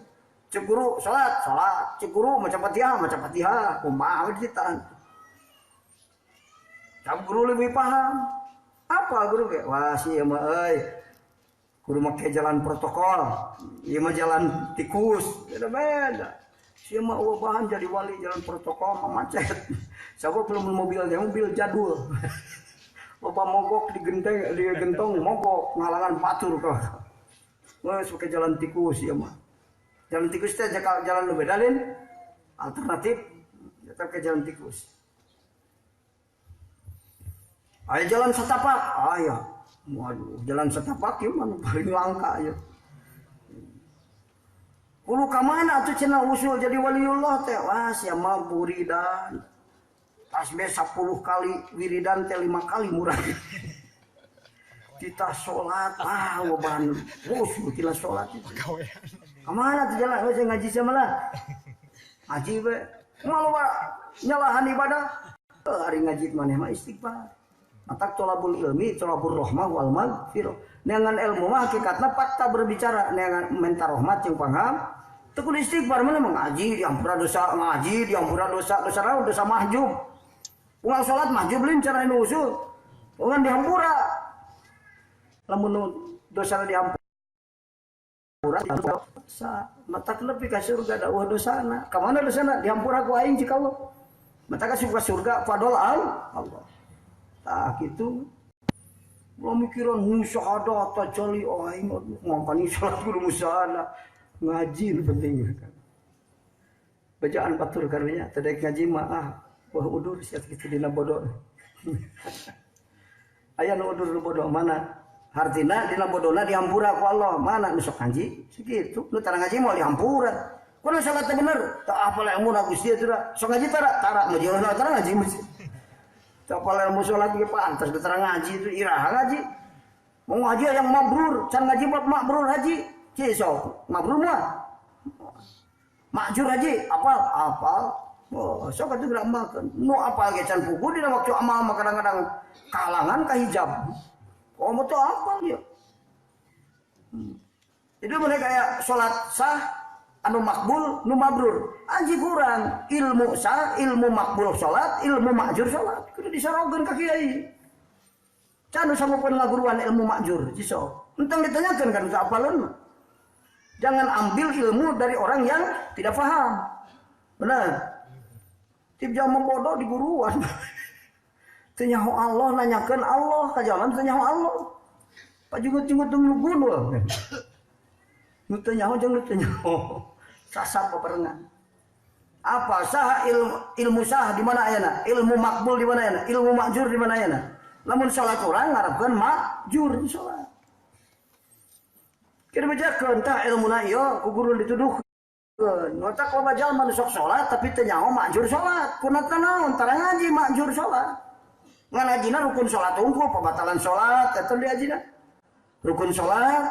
Cek guru salat, salat. Cek guru maca Fatihah, maca Fatihah. Kumaha we ditahan. Cak guru lebih paham. Apa guru ge? Wah si ieu mah euy. Kudu make jalan protokol, ieu mah jalan tikus, beda-beda. Sieu mah eueuh bahan jadi wali jalan protokol mah macet. Sabab belum mobil dia mobil jadul. Loba mogok di genteng, di gentong mogok ngalangan batur kah. Geus make jalan tikus ieu mah. Jalan tikus teh jalan nu beda lain alternatif eta ke jalan tikus. Aya jalan setapak, aya. Waduh, jalan setapak ieu mah paling langka ieu. Kudu ka mana atuh cenah usul jadi waliullah teh? Wah, sia mah wiridan. Tasbih 10 kali, wiridan teh 5 kali murah. Kita salat, ah bahan usul tina salat. Ka mana tuh jalan we ngaji sama lah. Ngaji we. Malu nyalahan ibadah. Hari ngaji maneh mah istighfar. Matak tolabul ilmi, tolabur rahmah wal maghfirah. Neangan ilmu mah hakikatna fakta berbicara, neangan minta rahmat jeung pangham. Teu kudu istighfar mana ngaji diampura dosa, ngaji diampura dosa, dosa naon dosa mahjub. Unggal salat mahjub lain cara nu usul. Unggal dihampura. Lamun dosa dihampura dosa, matak nepi ka surga da eueuh dosana. Ka mana dosana dihampura ku aing cik Allah. Matak ka surga fadol Allah. Tah gitu. Belum mikiran musyahadah tajali aing ngangkani salat kudu musyahadah. Ngaji nu penting kan. Bacaan batur karunya teu daek ngaji mah ah wah udur sia kitu dina bodoh. Aya nu udur nu bodoh mana? Hartina dina bodona dihampura ku Allah. Mana nu sok ngaji? Sakitu. Nu tara ngaji moal dihampura. Kunaon salat teh bener? Teu apal ilmu na Gusti teh sok ngaji tara? Tara nu jauh tara ngaji mah. Apal ilmu sholat ge pantas tara ngaji itu iraha ngaji. Mau ngaji yang mabrur, can ngaji bab mabrur haji. Ci sok mabrur mah. Makjur haji, apal, apal. Oh, sok atuh gerak makan. Nu apal ge can puguh dina waktu amal mah kadang-kadang kalangan ka hijab. Oh, moto apal dia. Jadi mereka kayak sholat sah anu makbul nu mabrur. Anji kurang ilmu sah, ilmu makbul sholat, ilmu makjur sholat. Kudu disarogeun ka kiai. Can nu samupun ngaguruan ilmu makjur, ciso. Entong ditanyakeun kan teu apaleun mah. Jangan ambil ilmu dari orang yang tidak paham. Benar. Tip jaman bodoh di guruan. Teu nyaho Allah nanyakeun Allah ka jalan teu nyaho Allah. Pajungut-jungut nu gunul. Nu teu nyaho jeung nu teu nyaho. Sasap babarengan. Apa sah ilmu sah di mana ayana? Ilmu makbul di mana ayana? Ilmu makjur di mana ayana? Lamun salat urang ngarepkeun makjur salat. Kira bejakeun tah ilmuna ieu ku guru dituduhkeun. Otak loba jalma nu sok salat tapi teu nyaho makjur salat. Kunatna naon? Tara ngaji makjur salat. Ngan ngajina rukun salat unggul, pembatalan salat eta diajina. Rukun salat,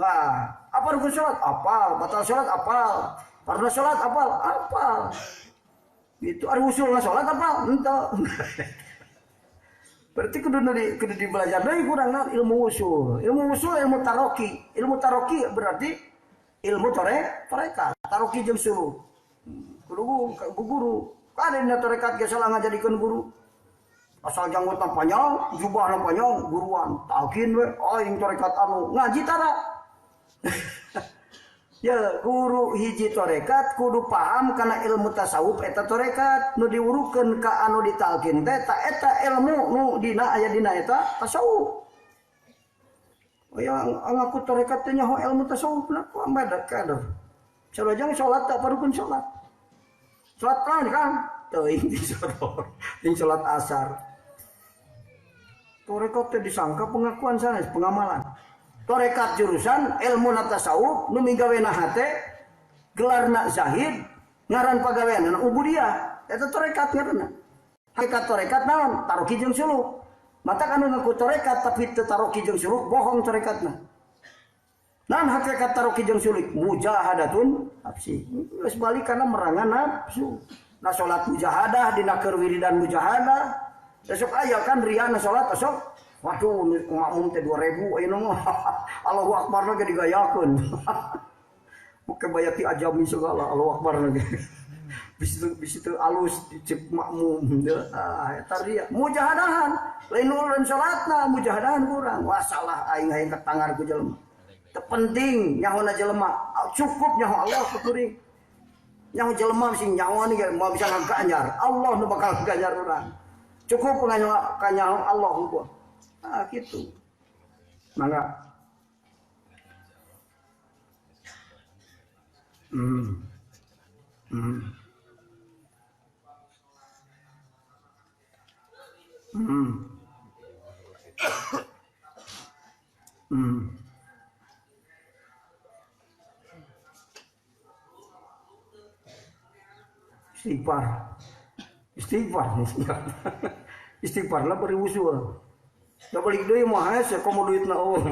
wah, apa rukun salat? Apal, batal salat apal. Fardu salat apal, apal. Itu ari usulna salat apal, henteu. Berarti kudu di belajar deui kurang ilmu usul. Ilmu usul ilmu taroki. Ilmu taroki berarti ilmu tarekat. Taroki jeung suluh. Kudu guru. Kada dina tarekat ge salah ngajadikeun guru. Asal janggutna panjang, jubahna panjang, guruan. Talkin we, aing tarekat anu ngaji tara. Ya, guru hiji tarekat kudu paham kana ilmu tasawuf eta tarekat nu diurukeun ka anu ditalkin teh ta eta ilmu nu dina aya dina eta tasawuf. Oh ya, ngaku tarekat teh nyaho ilmu tasawuf na ku ambada kader. Sarojang salat tak parukun salat. Salat kan kan teuing di salat, di salat asar. Tarekat teh disangka pengakuan sanes pengamalan. Tarekat jurusan ilmu tasawuf nu migawena hate gelarna zahid ngaran pagaweanna ubudiyah. Eta tarekat ngaranna. Hakikat tarekat naon? Taroki jeung suluk. Matak anu ngaku tarekat tapi teu taroki jeung suluk bohong tarekatna. Naon hakikat taroki jeung suluk? Mujahadatun nafsi. Geus balik kana merangan nafsu. Na salat mujahadah dina keur wiridan mujahadah. Besok aya kan riana salat esok. Waduh makmum teh 2000 ayeuna mah. Allahu akbar lagi digayakeun. Oke bayati ajami segala Allahu akbar lagi. Bisi teu alus dicek makmum ah eta ria. Mujahadahan lain ulun salatna mujahadahan kurang. Wah salah aing hayang ketangar ku jelema. Teu penting nyahona jelema, cukup nyaho Allah ku kuring. Nyaho jelema sing nyaho ni moal bisa ngaganjar. Allah nu bakal ngaganjar urang. Cukup kanyaho Allah gua. Ah gitu. Mangga. Istighfar. Istighfar. Istighfar lah beri usul. Da balik deui mah hese komo duitna eueuh.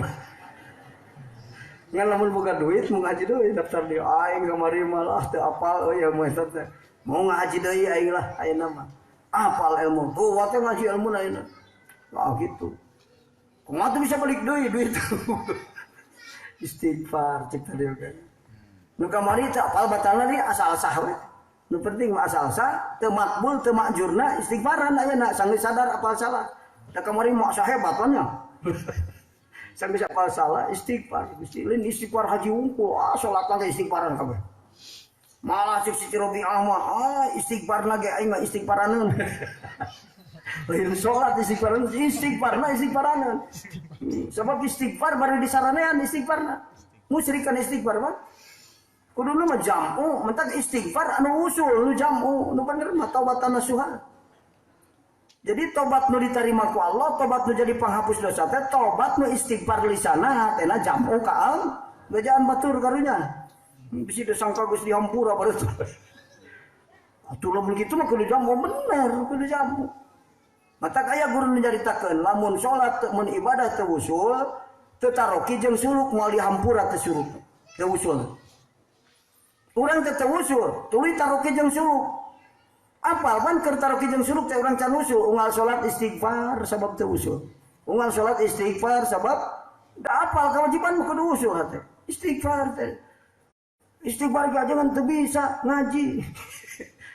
Ngan lamun boga duit mau ngaji deui daftar deui aing kamari malah teu apal euy ilmu eta teh. Mau ngaji deui aing lah ayeuna mah. Apal ilmu. Tuh teh ngaji ilmu ayeuna. Nah gitu. Kumaha tuh bisa balik deui duit. Istighfar cek tadi oge. Nu kamari teu apal batalna deui asal sah we. Nu penting mah asal sah, teu makbul teu makjurna istighfaran ayeuna sanggeus sadar apal salah. Da kamari mah asa hebat nya. Sanggeus apal salah istighfar, Gusti lain istighfar haji wungkul, ah salat teh istighfaran kabeh. Malah cek Siti Robiah mah, ah istighfarna ge aing mah istighfaraneun. Lain salat istighfaran, istighfarna istighfaraneun. Sebab istighfar bari disaranean istighfarna. Musyrikan istighfar mah. Kuduna mah jam'u, mentak istighfar anu usul nu jam'u, nu bener mah taubatan nasuha. Jadi tobat nu diterima ku Allah, tobat nu jadi penghapus dosa teh, tobat nu istighfar lisana hatena jam'u ka al, bejaan batur karunya. Bisi disangka geus dihampura baru. Atuh lamun kitu mah kudu jam'u bener, kudu jam'u. Matak aya guru nu nyaritakeun lamun salat mun ibadah teu usul, teu taroki jeung suluk moal dihampura teu suluk, teu usul. Urang teu usul, tuluy taroki jeung suluk. Apal pan keur taroki jeung suluk teh urang can usul, unggal salat istighfar sabab teu usul. Unggal salat istighfar sabab da apal kewajiban kudu usul hate. Istighfar teh. Istighfar ge jangan teu bisa ngaji.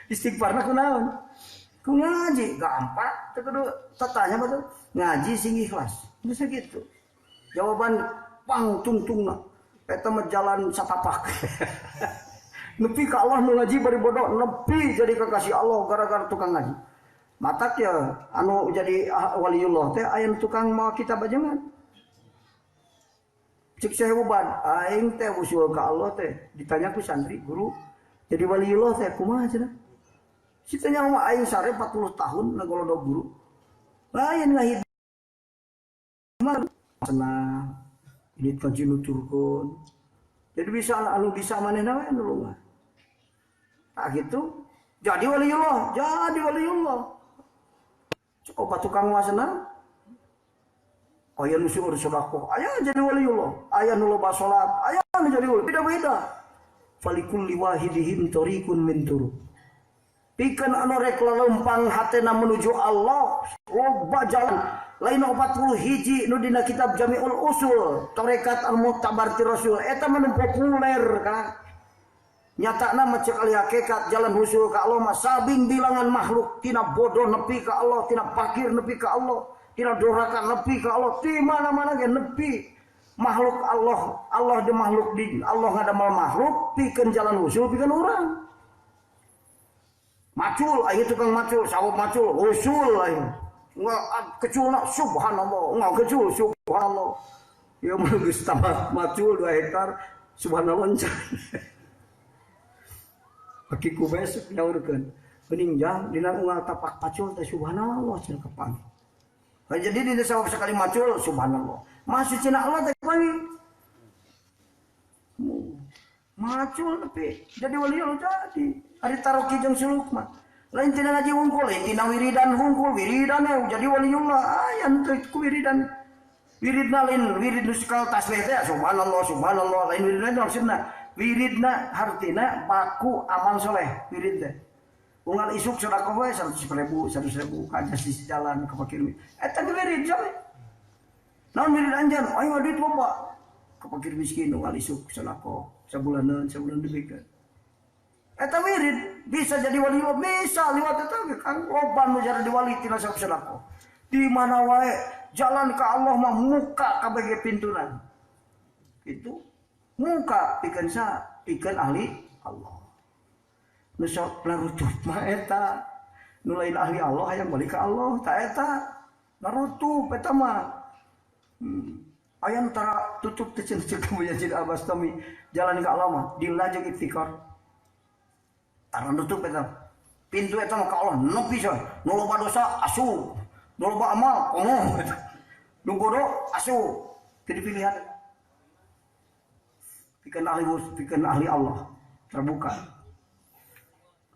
Istighfarna kunaon? Ku ngaji gampang teu kudu tatanya betul. Ngaji sing ikhlas. Bisa gitu. Jawaban pang tungtungna. Eta mah jalan satapak. Nepi ka Allah nu ngaji bari bodoh, nepi jadi kekasih Allah gara-gara tukang ngaji. Matak ya anu jadi waliullah teh aya tukang mawa kitab ajengan. Cik Syekh Uban, aing teh usul ka Allah teh ditanya ku santri guru, jadi waliullah teh kumaha cenah? Si teh nyaho mah aing sare 40 tahun ngagolodog guru. Lain ngahidmat senang. Ini kan nuturkeun. Jadi bisa anu bisa manehna we nulungan. Nah gitu, jadi waliullah, jadi waliullah. Coba tukang mah senang. Aya nu seueur sedekah, aya jadi waliullah, aya nu loba salat, aya nu jadi wali. Beda-beda. Falikulli wahidihim tariqun min turuq. Pikeun anu rek lelempang hatena menuju Allah, loba jalan. Lain 40 hiji nu dina kitab Jami'ul Usul, Tarekat Al-Mu'tabar ti Rasul, eta mah nu populer ka. Nyatana mah cek ahli hakikat jalan husul ka Allah mah sabing bilangan makhluk tina bodoh nepi ka Allah, tina fakir nepi ka Allah, tina doraka nepi ka Allah, ti mana-mana ge nepi makhluk Allah, Allah di makhluk di Allah ngadamel makhluk pikeun jalan husul pikeun urang. Macul aing tukang macul, sawab macul, husul aing. Nggak keculna subhanallah, nggak kecul subhanallah. Ya mun geus tambah macul 2 hektar subhanallah encan. Aki ku besok nyaurkeun. Geuning jang dina unggal tapak pacul teh subhanallah cenah kapanggih. Jadi di desa sekali macul subhanallah. Masuk cina Allah teh panggil. Macul tapi jadi wali Allah jadi. Ari taroki jeung suluk mah. Lain tina ngaji wungkul, lain tina wiridan wungkul, wiridan jadi waliullah. Aya teu ku wiridan. Wiridna lain wirid nu sakal tasbih teh subhanallah subhanallah lain wiridna maksudna. Wiridna hartina baku amal soleh wirid teh. Unggal isuk sedekah we 100.000 100.000 kajas di jalan ke fakir. Eta wirid soleh. Naon wirid anjeun? Ayo duit loba. Ke fakir miskin unggal isuk sedekah sabulaneun sabulan dibikeun. Eta wirid bisa jadi wali bisa liwat eta ge Kang loba nu jadi wali tina sedekah. Di mana wae jalan ke Allah mah muka kabeh pintunan. Itu muka pikeun sa pikeun ahli Allah. Nu sok larutup mah eta nu lain ahli Allah hayang balik ka Allah ta eta larutup eta mah. Aya nu tara tutup teh cenah ceuk Yazid Al-Bastami jalan ka Allah mah dilajeng iftikar. Tara nutup eta. Pintu eta mah ka Allah nepi coy. Nu loba dosa asup. Nu loba amal komo. Nu bodoh asup. Teu dipilihan. Pikeun ahli pikeun ahli Allah terbuka.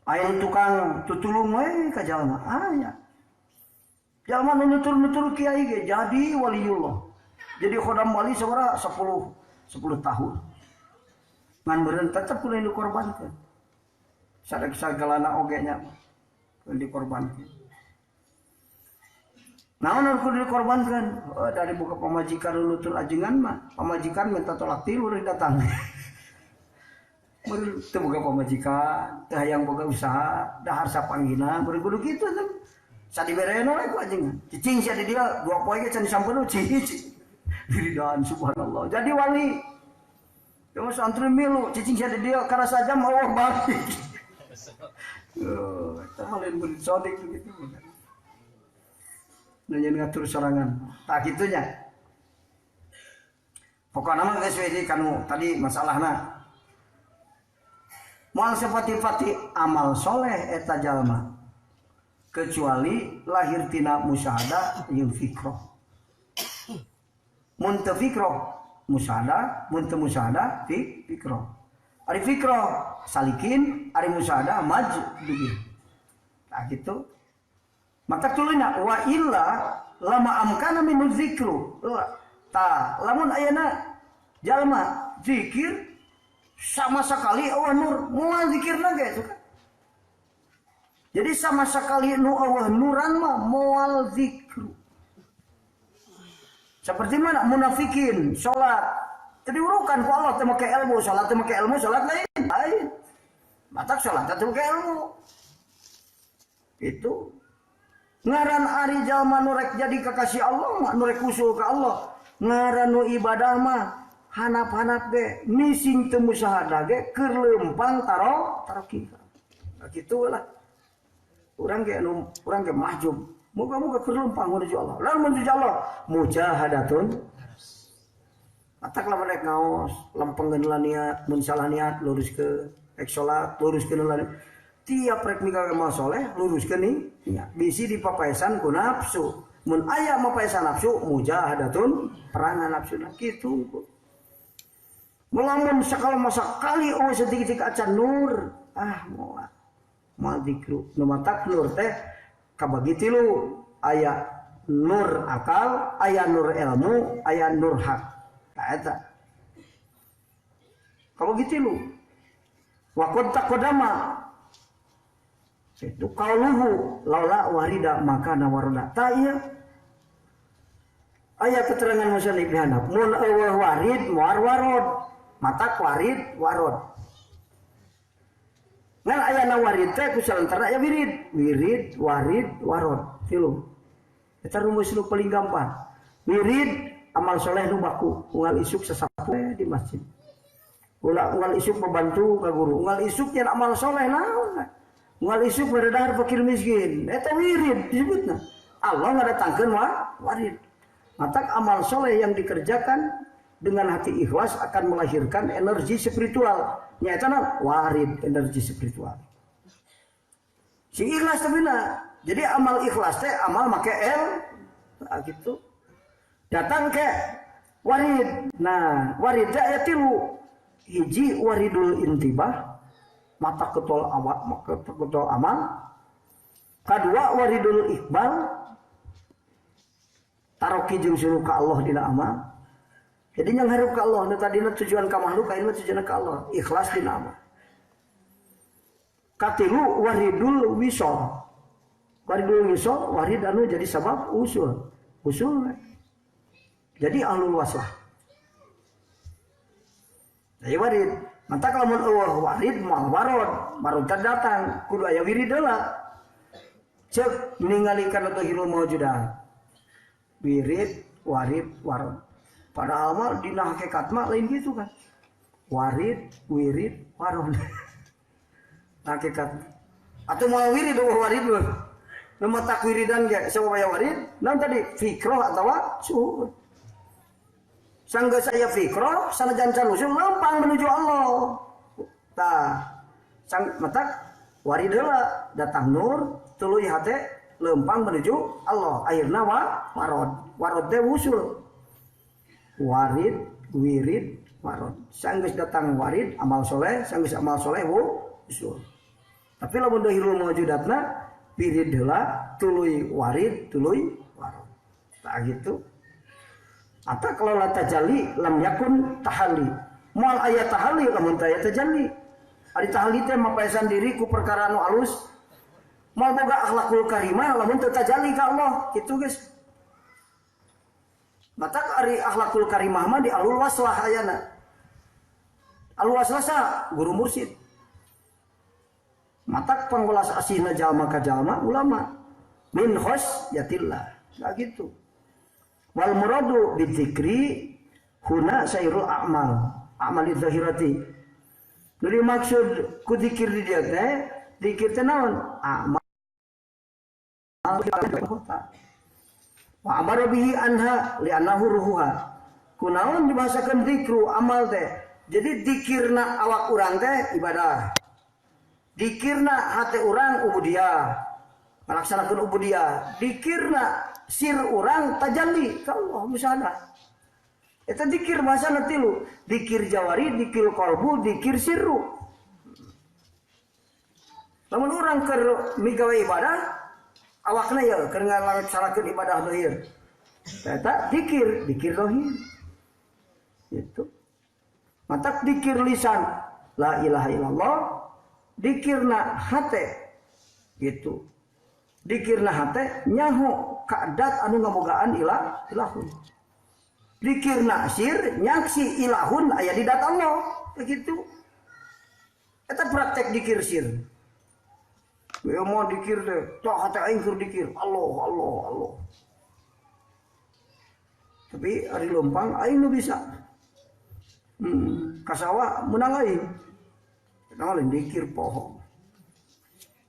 Aya tukang tutulung we ka jalma aya. Jalma nu nutur-nutur kiai ge jadi waliullah. Jadi khodam wali sabaraha 10 tahun. Ngan meureun tetep kudu dikorbankeun. Sarek sagalana oge nya kudu dikorbankeun. Naon nu kudu dikorbankeun? Oh, dari buka pamajikan nutur ajengan mah, pamajikan minta tolak tilu datang. Meureun teu boga pamajikan, teu hayang boga usaha, dahar sapanggina, meureun kudu kitu teh. Sadiberena we ku ajengan. Cicing sia di dia dua poe ge can disampeun cicing. Wiridan subhanallah. Jadi wali. Cuma santri milu cicing sia di dia karena saja mau balik. Oh, eta mah lain murid sodik gitu. Nanya ngatur sorangan. Tak kitunya. Pokokna mah geus we kanu tadi masalahna. Moal sepati-pati amal soleh eta jalma kecuali lahir tina musyahadah jeung fikroh. Mun teu fikroh musyahadah, mun teu musyahadah fikroh. Ari fikroh salikin, ari musyahadah maju dugi. Tah kitu. Maka tulina wa illa lama amkana min zikru. Tah lamun ayeuna jalma zikir sama sekali eueuh nur moal zikirna ge suka. Jadi sama sekali nu eueuh nuran mah moal zikru. Seperti mana munafikin salat teu diurukan ku Allah teu make ilmu, salat teu make ilmu, salat lain. Lain. Matak salat teu make ilmu. Itu ngaran ari jalma nu rek jadi kekasih Allah mah nu rek usul ka Allah. Ngaran nu ibadah mah hanap-hanap ge mising teu musyahadah ge keur leumpang taro taroki. Kitu lah. Urang ge anu urang ge mahjub. Muga-muga keur leumpang menuju Allah. Lamun menuju Allah mujahadatun. Matak lamun rek ngaos, lempengkeun lah niat, mun salah niat luruskeun, rek salat luruskeun lah. Tiap rek migawe amal soleh luruskeun niat. Bisi dipapaesan ku nafsu. Mun aya mapaesan nafsu mujahadatun perangan nafsuna kitu. Melamun sekali masa kali oh sedikit acan nur ah moal moal dikru nu matak nur teh kabagi tilu aya nur akal aya nur ilmu aya nur hak ta eta kabagi tilu wa qad taqaddama itu qauluhu laula warida maka nawaroda ta ieu aya keterangan musannif dihandap mun eueuh warid moal warod matak warid warod. Ngan aya na warid teh ku salantara aya wirid, wirid, warid, warod. Tilu. Eta rumus nu paling gampang. Wirid amal soleh nu baku, unggal isuk sasapu di masjid. Ulah unggal isuk membantu ka guru, unggal isuk nyen amal soleh naon. Unggal isuk beredar fakir miskin. Eta wirid disebutna. Allah ngadatangkeun warid. Matak amal soleh yang dikerjakan dengan hati ikhlas akan melahirkan energi spiritual. Nyata warid energi spiritual. Si ikhlas tapi na. Jadi amal ikhlas teh amal make el. Ah gitu. Datang ke warid. Nah, warid teh aya tilu. Hiji waridul intibah, mata ketol awak, ketol amal. Kadua waridul iqbal, taroki jeung suruh ka Allah dina amal. Jadi yang harap ka Allah, nu tadina tujuan ka makhluk, ayeuna tujuan ka Allah, ikhlas dina amal. Katilu waridul wisol. Waridul wisol, warid anu jadi sabab usul. Usul. Jadi ahlul waslah. Jadi warid. Maka kalau mun eueuh warid moal warod, warod teh datang kudu aya wirid heula. Ceuk ningali kana zahirul maujudah. Wirid, warid, warod. Padahal mah dina hakikat mah lain gitu kan. Warid, wirid, warod. Hakikat. Atau mau wirid eueuh warid mah. Nu matak wiridan ge sabab aya warid, naon tadi fikroh atawa suhud. Sangga saya fikroh sanajan can usul lempang menuju Allah. Tah, sang matak warid heula datang nur tuluy hate lempang menuju Allah. Akhirna warod. Warod teh usul. Warid, wirid, warod. Sanggeus datang warid amal soleh, sanggeus amal soleh usul. Tapi lamun dahirul maujudatna wirid heula tuluy warid tuluy warod. Tah gitu. Atau kalau la tajalli lam yakun tahalli. Moal aya tahalli lamun teu aya tajalli. Ari tahalli teh mapaesan diri ku perkara anu alus. Moal boga akhlakul karimah lamun teu tajalli ka Allah, kitu geus. Matak ari akhlakul karimah mah di alul waslah ayana. Alul waslah sa guru mursyid. Matak pangwelas asihna jalma ka jalma ulama min khosyatillah. Nah gitu. Wal muradu bidzikri huna sairul a'mal, a'mali zahirati. Jadi maksud ku zikir di dieu teh, zikir teh naon? Amal kota. Wa amara bihi anha li'annahu ruhuha. Kunaon dibahasakeun zikru amal teh. Jadi zikirna awak urang teh ibadah. Dikirna hate urang ubudiyah, melaksanakan ubudiyah. Dikirna sir urang tajalli ka Allah musyahadah. Eta dikir bahasana tilu, dikir jawari, dikir qalbu, dikir sirru. Lamun urang keur migawe ibadah, awakna ye keur ngalaksanakeun ibadah zahir. Eta dikir, dikir zahir. Gitu. Matak dikir lisan la ilaha illallah, dikirna hate gitu. Dikirna hate nyaho kadat anu ngabogaan ilah ilahun. Dikirna sir nyaksi ilahun aya di dat Allah begitu. Eta praktek dikir sir. We mau dikir teh, tok hate aing keur dikir Allah Allah Allah. Tapi ari lempang aing nu bisa. Kasawa menang aing. Naon dikir poho.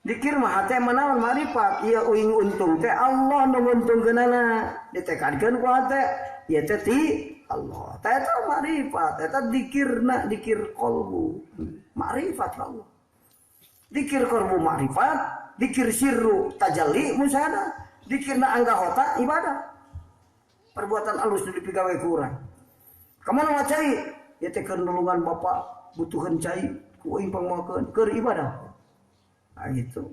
Dikir mah hate manaon marifat, ieu uing untung teh Allah nu nguntungkeunana, ditekadkeun ku hate, ieu teh ti Allah. Teh eta marifat, eta dikirna dikir qalbu. Marifat Allah. Dikir qalbu marifat, dikir sirru tajalli musyahadah, dikirna anggahota ibadah. Perbuatan alus nu dipigawe ku urang. Kamana mah cai? Ieu teh keur nulungan bapak butuheun cai. Ku aing pangmakeun keur ibadah. Nah gitu.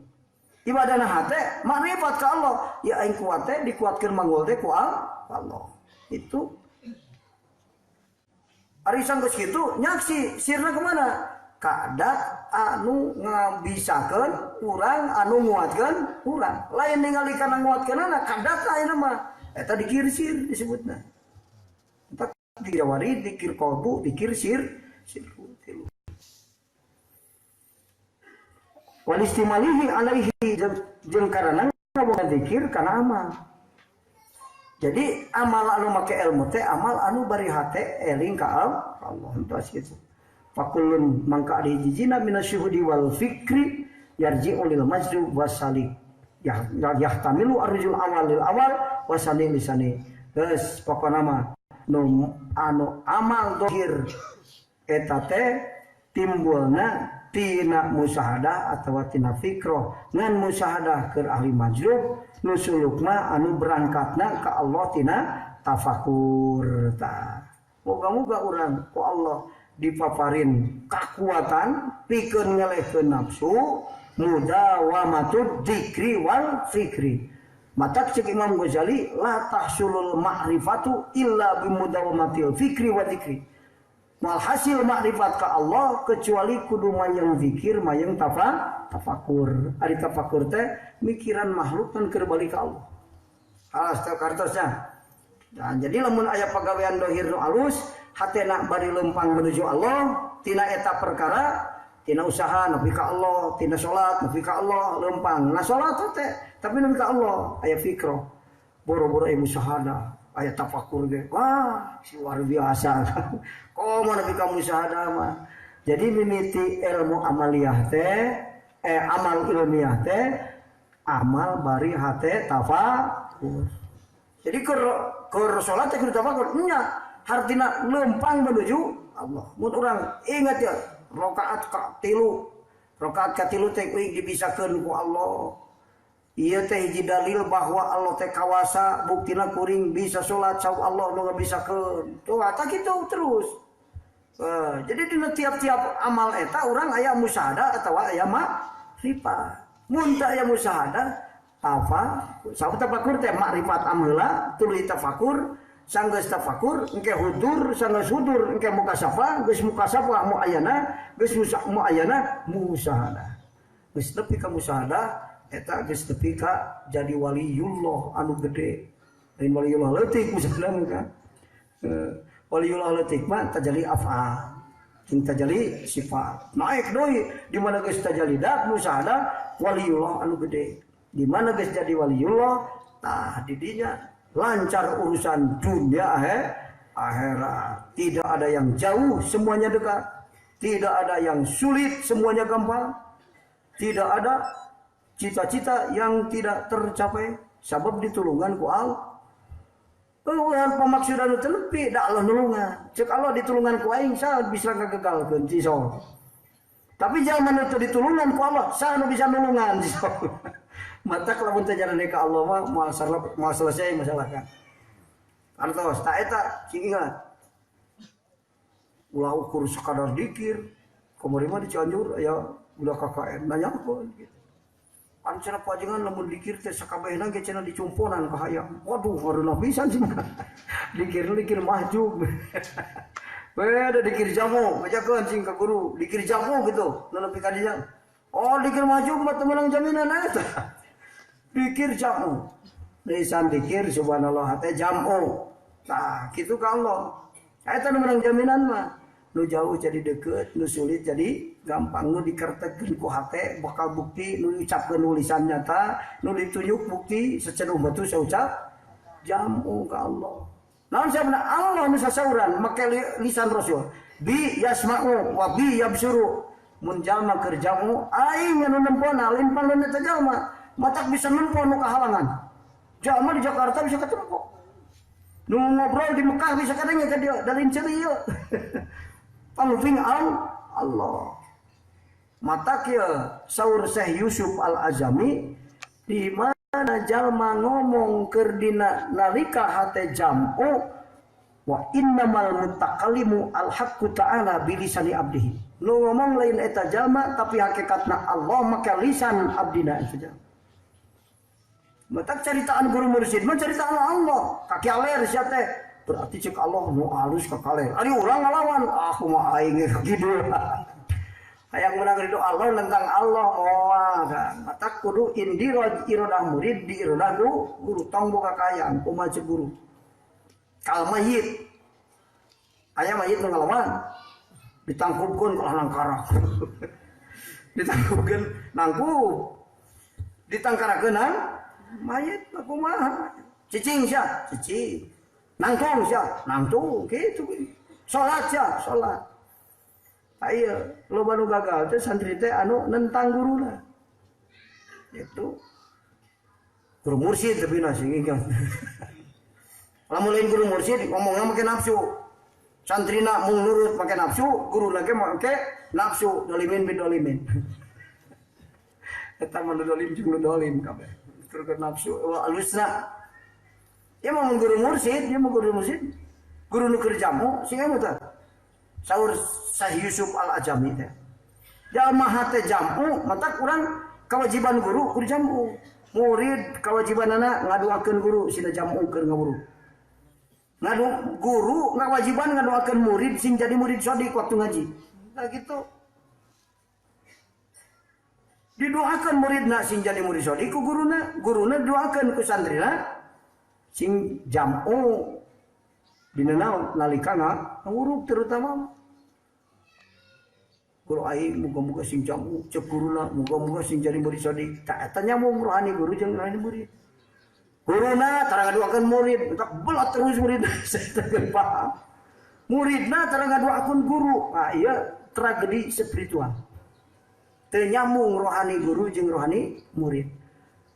Ibadahna hate makrifat ka Allah. Ya aing kuat teh dikuatkeun manggul teh ku Allah. Itu. Ari sanggeus kitu nyaksi sirna kemana? Kadat anu ngabisakeun urang anu nguatkeun urang. Lain ningali kana nguatkeunana kadat ayeuna mah. Eta dikir sir disebutna. Eta dikir wari, dikir qalbu, dikir sir, sirru. Wal istimalihi alaihi jeung karana ngaboga zikir kana amal. Jadi amal anu make ilmu teh amal anu bari hate eling ka Allah entos kitu. Fakullun mangka ari hijina minasyuhudi wal fikri yarji'u lil majdu wasalik. Yahtamilu arjul awal lil awal wasani lisani. Geus pokona mah nu anu amal dohir eta teh Timbulna tina musyahadah atawa tina fikroh ngan musyahadah keur ahli majrub nu suluk mah anu berangkatna ka Allah tina tafakur tah. Moga-moga urang ku Allah dipaparin kakuatan pikeun ngelehkeun nafsu mudawamatud dzikri wal fikri. Matak cek Imam Ghazali la tahsulul ma'rifatu illa bimudawamatil fikri wa dzikri. Mal hasil makrifat ka Allah kecuali kudu mayang zikir mayang tafakur. Ari tafakur teh mikiran makhluk kan keur balik ka Allah. Alas teh kartosna. Nah, jadi lamun aya pagawean dohir nu alus, hatena bari lempang menuju Allah, tina eta perkara, tina usaha nepi ka Allah, tina salat nepi ka Allah, lempang. Nah salat teh tapi nepi ka Allah aya fikroh. Boro-boro aya musyahadah, aya tafakur ge. Wah, si luar biasa. Komo nepi ka musyahadah mah. Jadi mimiti ilmu amaliyah teh, amal ilmiah teh, amal bari hate tafakur. Jadi keur salat teh kudu tafakur nya, hartina lempang menuju Allah. Mun urang ingat ya, rakaat ka tilu. Rakaat ka tilu teh euy dibisakeun ku Allah. Ieu teh hiji dalil bahwa Allah teh kawasa, buktina kuring bisa salat saw Allah nu ngabisakeun. Tuh eta kitu terus. Jadi dina tiap-tiap amal eta urang aya musyahadah atawa aya makrifat. Mun teu aya musyahadah tafakur. Saur tafakur teh makrifat amheula tuluy tafakur, sanggeus tafakur engke hudur, sanggeus hudur engke mukasafah, geus mukasafah muayana, geus muayana musyahadah. Geus nepi ka musyahadah eta geus nepi ka jadi waliyullah anu gede. Lain waliyullah leutik musyahadah mah kan. Waliyullah leutik mah tajali af'al, jeung tajali sifat. Naik deui di mana geus tajali dat musyahadah waliyullah anu gede. Di mana geus jadi waliyullah tah di dinya lancar urusan dunia akhirat. Tidak ada yang jauh, semuanya dekat. Tidak ada yang sulit, semuanya gampang. Tidak ada cita-cita yang tidak tercapai sabab ditulungan ku Allah. Eueuhan pamaksudan teu nepi da Allah nulungan. Cek Allah ditulungan ku aing saha bisa ngagegalkeun ciso. Tapi zaman teu ditulungan ku Allah saha nu bisa nulungan ciso. Mata lamun teu jarane ka Allah mah moal selesai masalah kan. Artos ta eta cing ingat. Ulah ukur sekadar dikir. Kamari mah di Cianjur aya udah KKN nanyakeun gitu. Anu cenah pajengan lamun dikir teh sakabehna ge cenah dicumponan ka hayam. Waduh, hareuna pisan cenah. Dikir-dikir mahjub. Beda dikir jamu, bacakeun cing ka guru, dikir jamu gitu, nu nepi ka dinya. Oh, dikir mahjub mah teu meunang jaminan eta. Dikir jamu. Lisan dikir subhanallah teh jamu. Tah, kitu ka Allah. Eta nu meunang jaminan mah. Nu jauh jadi deket, nu sulit jadi gampang, nu dikertekeun ku hate bakal bukti, nu diucapkeun nu lisan nyata, nu ditunjuk bukti secenuh batu saucap jamu ka Allah. Naon sabna Allah nu sasauran make lisan Rasul. Bi yasma'u wa bi yabsuru. Mun jalma keur jamu aing anu nempona lain pangleun eta jalma, matak bisa nempo nu kahalangan. Jalma di Jakarta bisa ketempo. Nu ngobrol di Mekah bisa kadenge ka dieu, da lain ceuli ieu. Panguping Allah. Mata kieu saur Syekh Yusuf Al-Azami di mana jalma ngomong keur dina nalika hate jam'u wa innamal mutakallimu al-haqqu ta'ala bilisani abdihi. Nu ngomong lain eta jalma tapi hakikatna Allah make lisan abdina eta jalma. Matak caritaan guru mursyid mah caritaan Allah, kaki aler sia teh. Berarti cek Allah nu alus ka kaler. Ari urang ngalawan, ah kumaha aing ge kitu. Hayang menang ridho Allah nentang Allah moal kan. Matak kudu indi irodah murid di irodah guru tong boga kayang kumaha cek guru. Kal mayit. Aya mayit nu ngalawan. Ditangkupkeun kalah nangkarak. Ditangkupkeun nangkup. Ditangkarakeun mayit mah kumaha. Cicing sia, cicing. Nangtung sia, nangtung gitu. Salat sia, salat. Ayo, loba nu gagal teh santri teh anu nentang guruna. Itu guru mursyid tapi na sing ingat. Lamun lain guru mursyid ngomongna make nafsu. Santrina mung nurut make nafsu, guru lagi make nafsu, dolimin bidolimin. Eta mah dolim jeung dolim kabeh. Turun nafsu alusna. Ieu mah mun guru mursid, ieu mah guru mursid. Guru nu keur jamu sing anu tah. Saur Syekh Yusuf Al-Ajami teh. Jalma hate jamu, matak urang kewajiban guru kudu jamu. Murid kewajibanana ngadoakeun guru sina jamu keur ngawuru. Ngadu guru ngawajiban ngadoakeun murid sing jadi murid sodik waktu ngaji. Nah gitu. Didoakeun muridna sing jadi murid sodik ku guruna, guruna doakeun ku santrina sing jamu dina naon nalika ngawuruk terutama. Guru aing muga-muga sing jamu cek guruna muga-muga sing jadi murid sodik. Tak eta nyambung rohani guru jeung rohani murid. Guruna tara ngadoakeun murid, entak belat terus murid saya teu paham. Muridna tara ngadoakeun guru. Ah ieu tragedi spiritual. Teu nyambung rohani guru jeung rohani murid.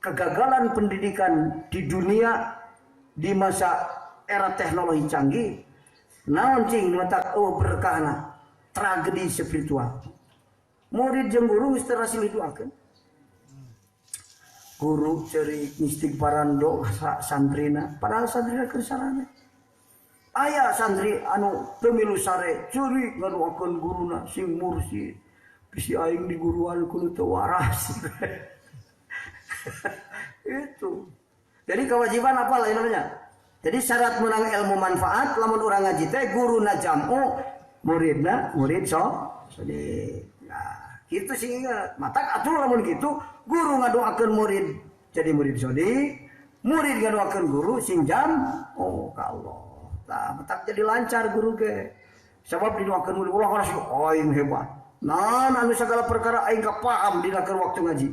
Kegagalan pendidikan di dunia di masa era teknologi canggih, naon cing matak eueuh berkahna tragedi spiritual. Murid jeung guru geus teu rasilih doakeun. Guru ceurik istighfaran do santrina, padahal santrina keur sarana. Aya santri anu teu milu sare ceurik ngadoakeun guruna sing mursid. Bisi aing di guruan kudu teu waras. Itu. Jadi kewajiban apa lah namanya? Jadi syarat menang ilmu manfaat lamun urang ngaji teh guruna jamu, muridna murid sodik. Nah, gitu sih ingat. Matak atuh lamun gitu guru ngadoakeun murid jadi murid sodik, murid ngadoakeun guru sing jam oh ka Allah. Tah matak jadi lancar guru ge. Sebab didoakeun murid ulah ngarasa aing hebat. Nah, anu segala perkara aing kapaham dina keur waktu ngaji.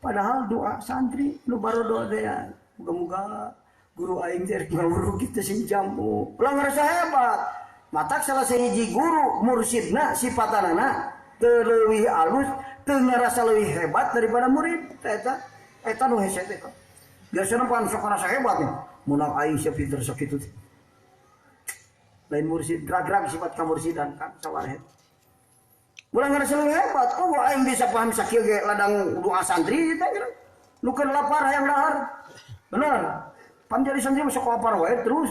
Padahal doa santri nu barodo teh muga-muga guru aing teh ngawuru kitu sing jamu. Ulah ngarasa hebat. Matak salah sahiji guru mursidna sifatanana teu leuwih alus, teu ngarasa leuwih hebat daripada murid. Eta eta nu hese teh. Biasana pan sok ngarasa hebat nih. Munang aing sia pinter sakitu teh. Lain mursid, drag-drag sifat kamursidan kan sawareh. Ulah ngarasa leuwih hebat, oh aing bisa paham sakieu ge ladang doa santri teh kira. Nu keur lapar hayang dahar. Bener. Pan jadi santri mah sok lapar wae terus.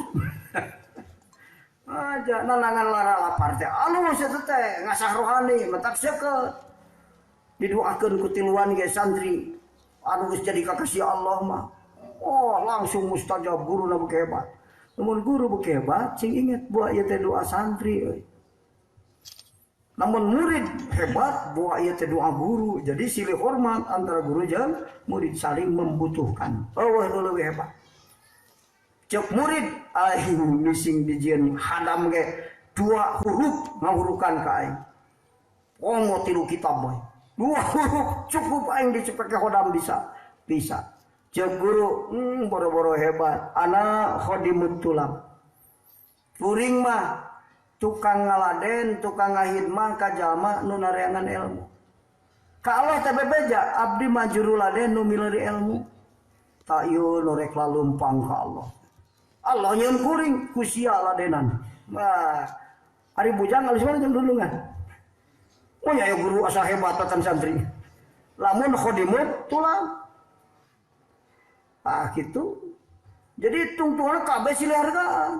Aja nanangan lara lapar teh alus eta teh ngasah rohani matak seukeut. Didoakeun ku tiluan ge santri anu geus jadi kakasih Allah mah. Oh, langsung mustajab guruna beuki hebat. Lamun guru beuki hebat sing inget buah ieu teh doa santri euy. Namun murid hebat buah ieu teh doa guru. Jadi silih hormat antara guru jeung murid saling membutuhkan. Eueuh nu leuwih hebat. Cek murid aing mising dijieun hadam ge dua huruf ngahurukan ka aing. Komo tilu kitab bae. Dua huruf cukup aing dicepeke hodam bisa. Bisa. Cek guru boro-boro hebat. Ana khadimut tulab. Kuring mah tukang ngaladen, tukang ngahidmah ka jalma nu nareangan ilmu. Ka Allah teh bebeja abdi mah juru laden nu mileuri ilmu. Tak ieu nu rek lalumpang ka Allah. Allah nyeun kuring ku sia ladenan. Wah, ari bujang alus mana jeung dulungan. Oh ya guru asa hebat tan santri. Lamun khadimut tulang. Ah gitu. Jadi tungtungan kabeh silih hargaan.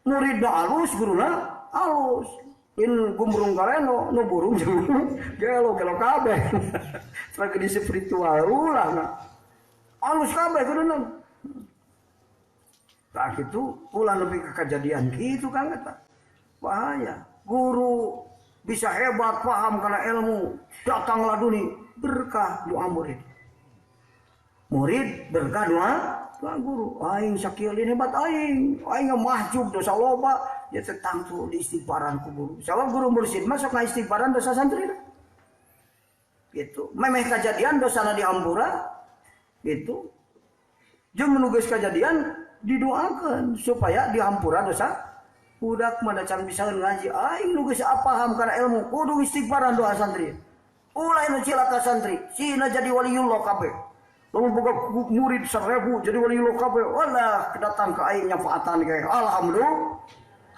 Muridna alus, guruna alus. In gumbrung kareno, nu burung jeung gelo gelo kabeh. Tragedi spiritual ulah na. Alus kabeh guruna. Tah kitu ulah lebih ke kejadian kitu Kang eta. Bahaya. Guru bisa hebat paham karena ilmu, datang laduni berkah doa murid. Murid berkah doa guru. Aing sakieu hebat aing, aing mahjub dosa loba, ya teh tangtu di istighfaran ku guru. Sabab guru mursid mah sok istighfaran dosa santri. Gitu. Memeh kajadian dosana diampura gitu. Jeung nu geus kajadian didoakeun supaya dihampura dosa. Budak mah can bisa ngaji, aing nu geus apaham kana ilmu kudu istighfaran doa santri. Ulah nu cilaka santri, sina jadi waliullah kabeh. Lamun boga murid 1000 jadi waliullah kabeh, walah datang ka aing nyafaatan ge. Alhamdulillah.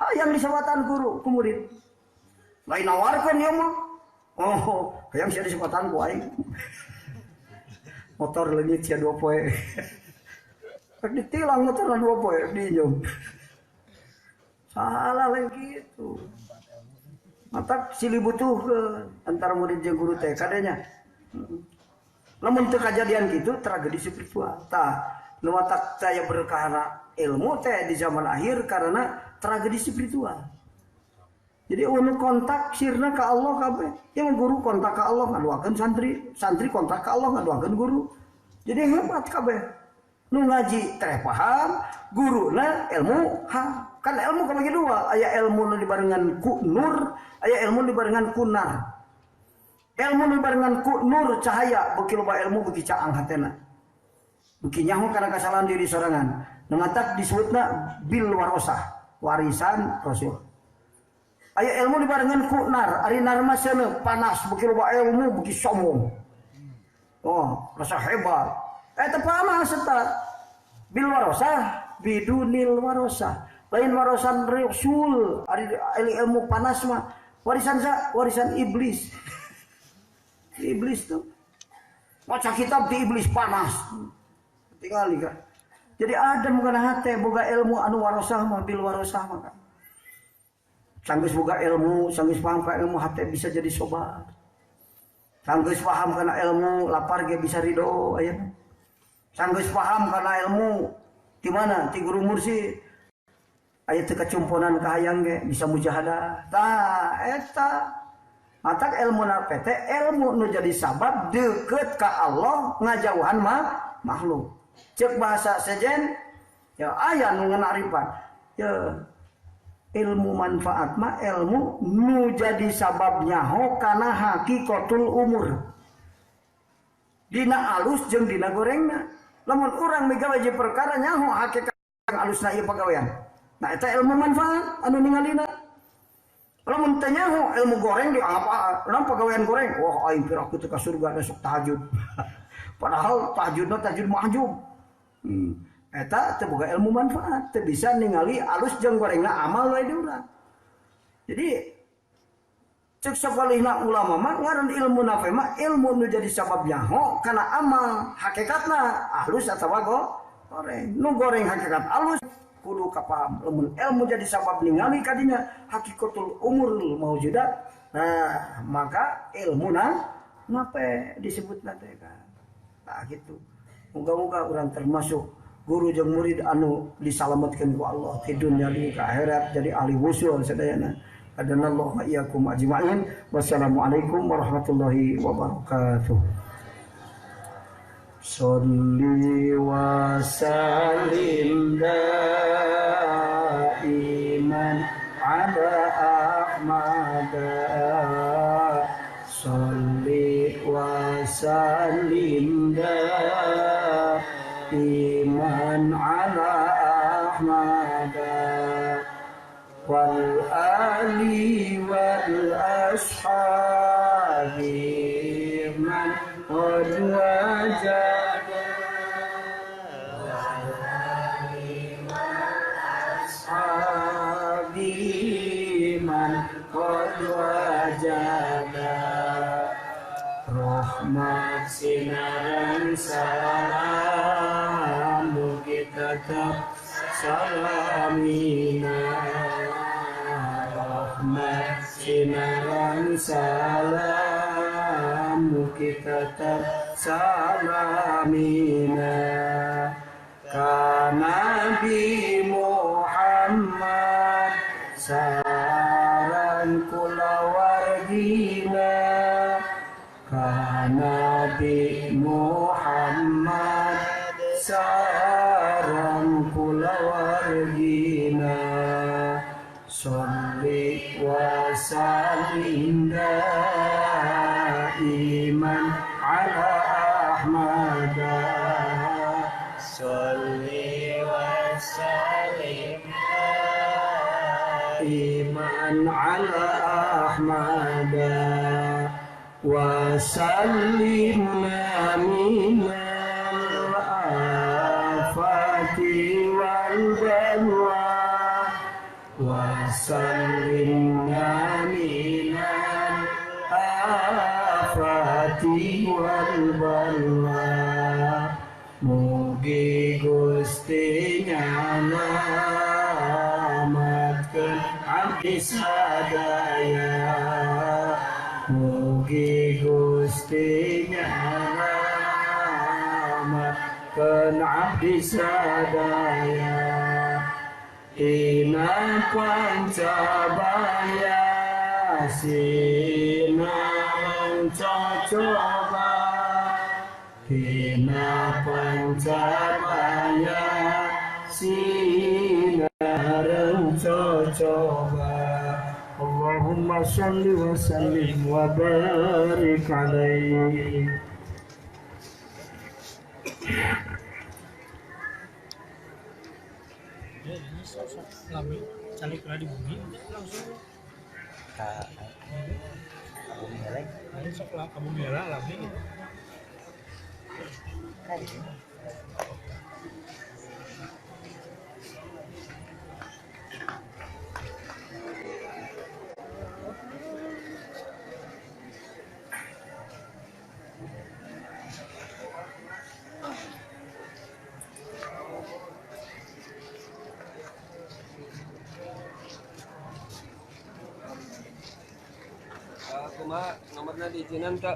Hayang disebatan guru ku murid. Lain nawarkeun ieu mah. Oh, hayang sia disebatan ku aing. Motor leungit sia 2 poe. Rek ditilang motorna 2 poe diinjeum. Salah lain kitu. Matak silih butuhkeun antara murid jeung guru teh kadenya. Lamun teu kajadian kitu tragedi spiritual. Tah, nu matak saya berkahana ilmu teh di zaman akhir karena tragedi spiritual. Jadi unu kontak sirna ka Allah kabeh. Yang guru kontak ka Allah ngaduakeun santri, santri kontak ka Allah ngaduakeun guru. Jadi hebat kabeh. Nu ngaji teh paham, guruna ilmu ha. Kan ilmu kabagi dua, aya ilmu nu dibarengan ku nur, aya ilmu dibarengan ku nar. Ilmu nu dibarengan ku nur cahaya, beuki loba ilmu beuki caang hatena. Beuki nyaho kana kasalahan diri sorangan. Nu matak disebutna bil warosah, warisan Rasul. Aya ilmu dibarengan ku nar, ari nar mah seuneu panas, beuki loba ilmu beuki sombong. Oh, rasa hebat. Eta panas eta. Bil warosah, bidunil warosah. Lain warisan Rasul, ari ilmu panas mah warisan sa, warisan iblis. Iblis tuh maca kitab di iblis panas. Tinggal kan. Jadi ada bukan hate boga ilmu anu warosah mah bil warosah mah kan. Sanggeus boga ilmu, sanggeus paham ka ilmu hate bisa jadi sobar. Sanggeus paham kana ilmu lapar ge bisa ridho aya. Sanggeus paham kana ilmu di mana ti guru mursyid. Aya teu kacumponan kahayang ge bisa mujahadah. Tah eta matak ilmu na PT ilmu nu jadi sabab deukeut ka Allah ngajauhan mah makhluk. Cek bahasa sejen ya aya nu nganaripan. Ya ilmu manfaat mah ilmu nu jadi sabab nyaho kana hakikatul umur. Dina alus jeung dina gorengna. Lamun urang migawe jeung perkara nyaho hakikat alusna ieu pagawean. Nah eta ilmu manfaat anu ningalina. Lamun teu nyaho ilmu goreng dianggap lamun pagawean goreng, wah aing piraku teu ka surga da sok tahajud. Padahal tahajudna tahajud mahjub. Eta teu boga ilmu manfaat, teu bisa ningali alus jeung gorengna amal we di urang. Jadi cek sakalihna ulama mah ngaran ilmu nafe mah ilmu nu jadi sabab nyaho kana amal hakikatna alus atawa goreng. Nu goreng hakikat alus kudu kapaham. Lamun ilmu jadi sabab ningali kadinya hakikatul umur maujudat. Nah, maka ilmu na nape disebutna teh kan. Nah gitu. Moga-moga urang termasuk guru jeung murid anu disalametkeun ku Allah di dunya di akhirat jadi ahli wusul sadayana. Adanallahu wa iyyakum ajmain. Wassalamualaikum warahmatullahi wabarakatuh. Sholli wa sallim daiman ala Ahmad. Sholli wa sallim daiman ala Ahmad wal ali wal ashabi man qad wajada wal ali wal ashabi man qad wajada rahmat sinaran salam mugi tetap salamina rahmat sinaran salam mugi tetap salamina ka Nabi Muhammad saran kulawargina ka Nabi Muhammad sareng kulawargina. Sholli wa sallim daiman ala Ahmad. Sholli wa sallim daiman ala Ahmad. Wa sallimna minal afati wal balwa. wa sallimna minal afati wal bala. Mugi Gusti nyalamatkeun abdi sadaya. Mugi Gusti nyalamatkeun abdi sadaya. Tina pancabaya sinareng cocoba. Tina pancabaya sinareng cocoba. Allahumma shalli wa sallim wa barik alaihi. Ini sosok lami calik di bumi langsung ka bumi elek. Ini sok lah kamu merah lami gitu. Kumaha nomorna diizinan teu?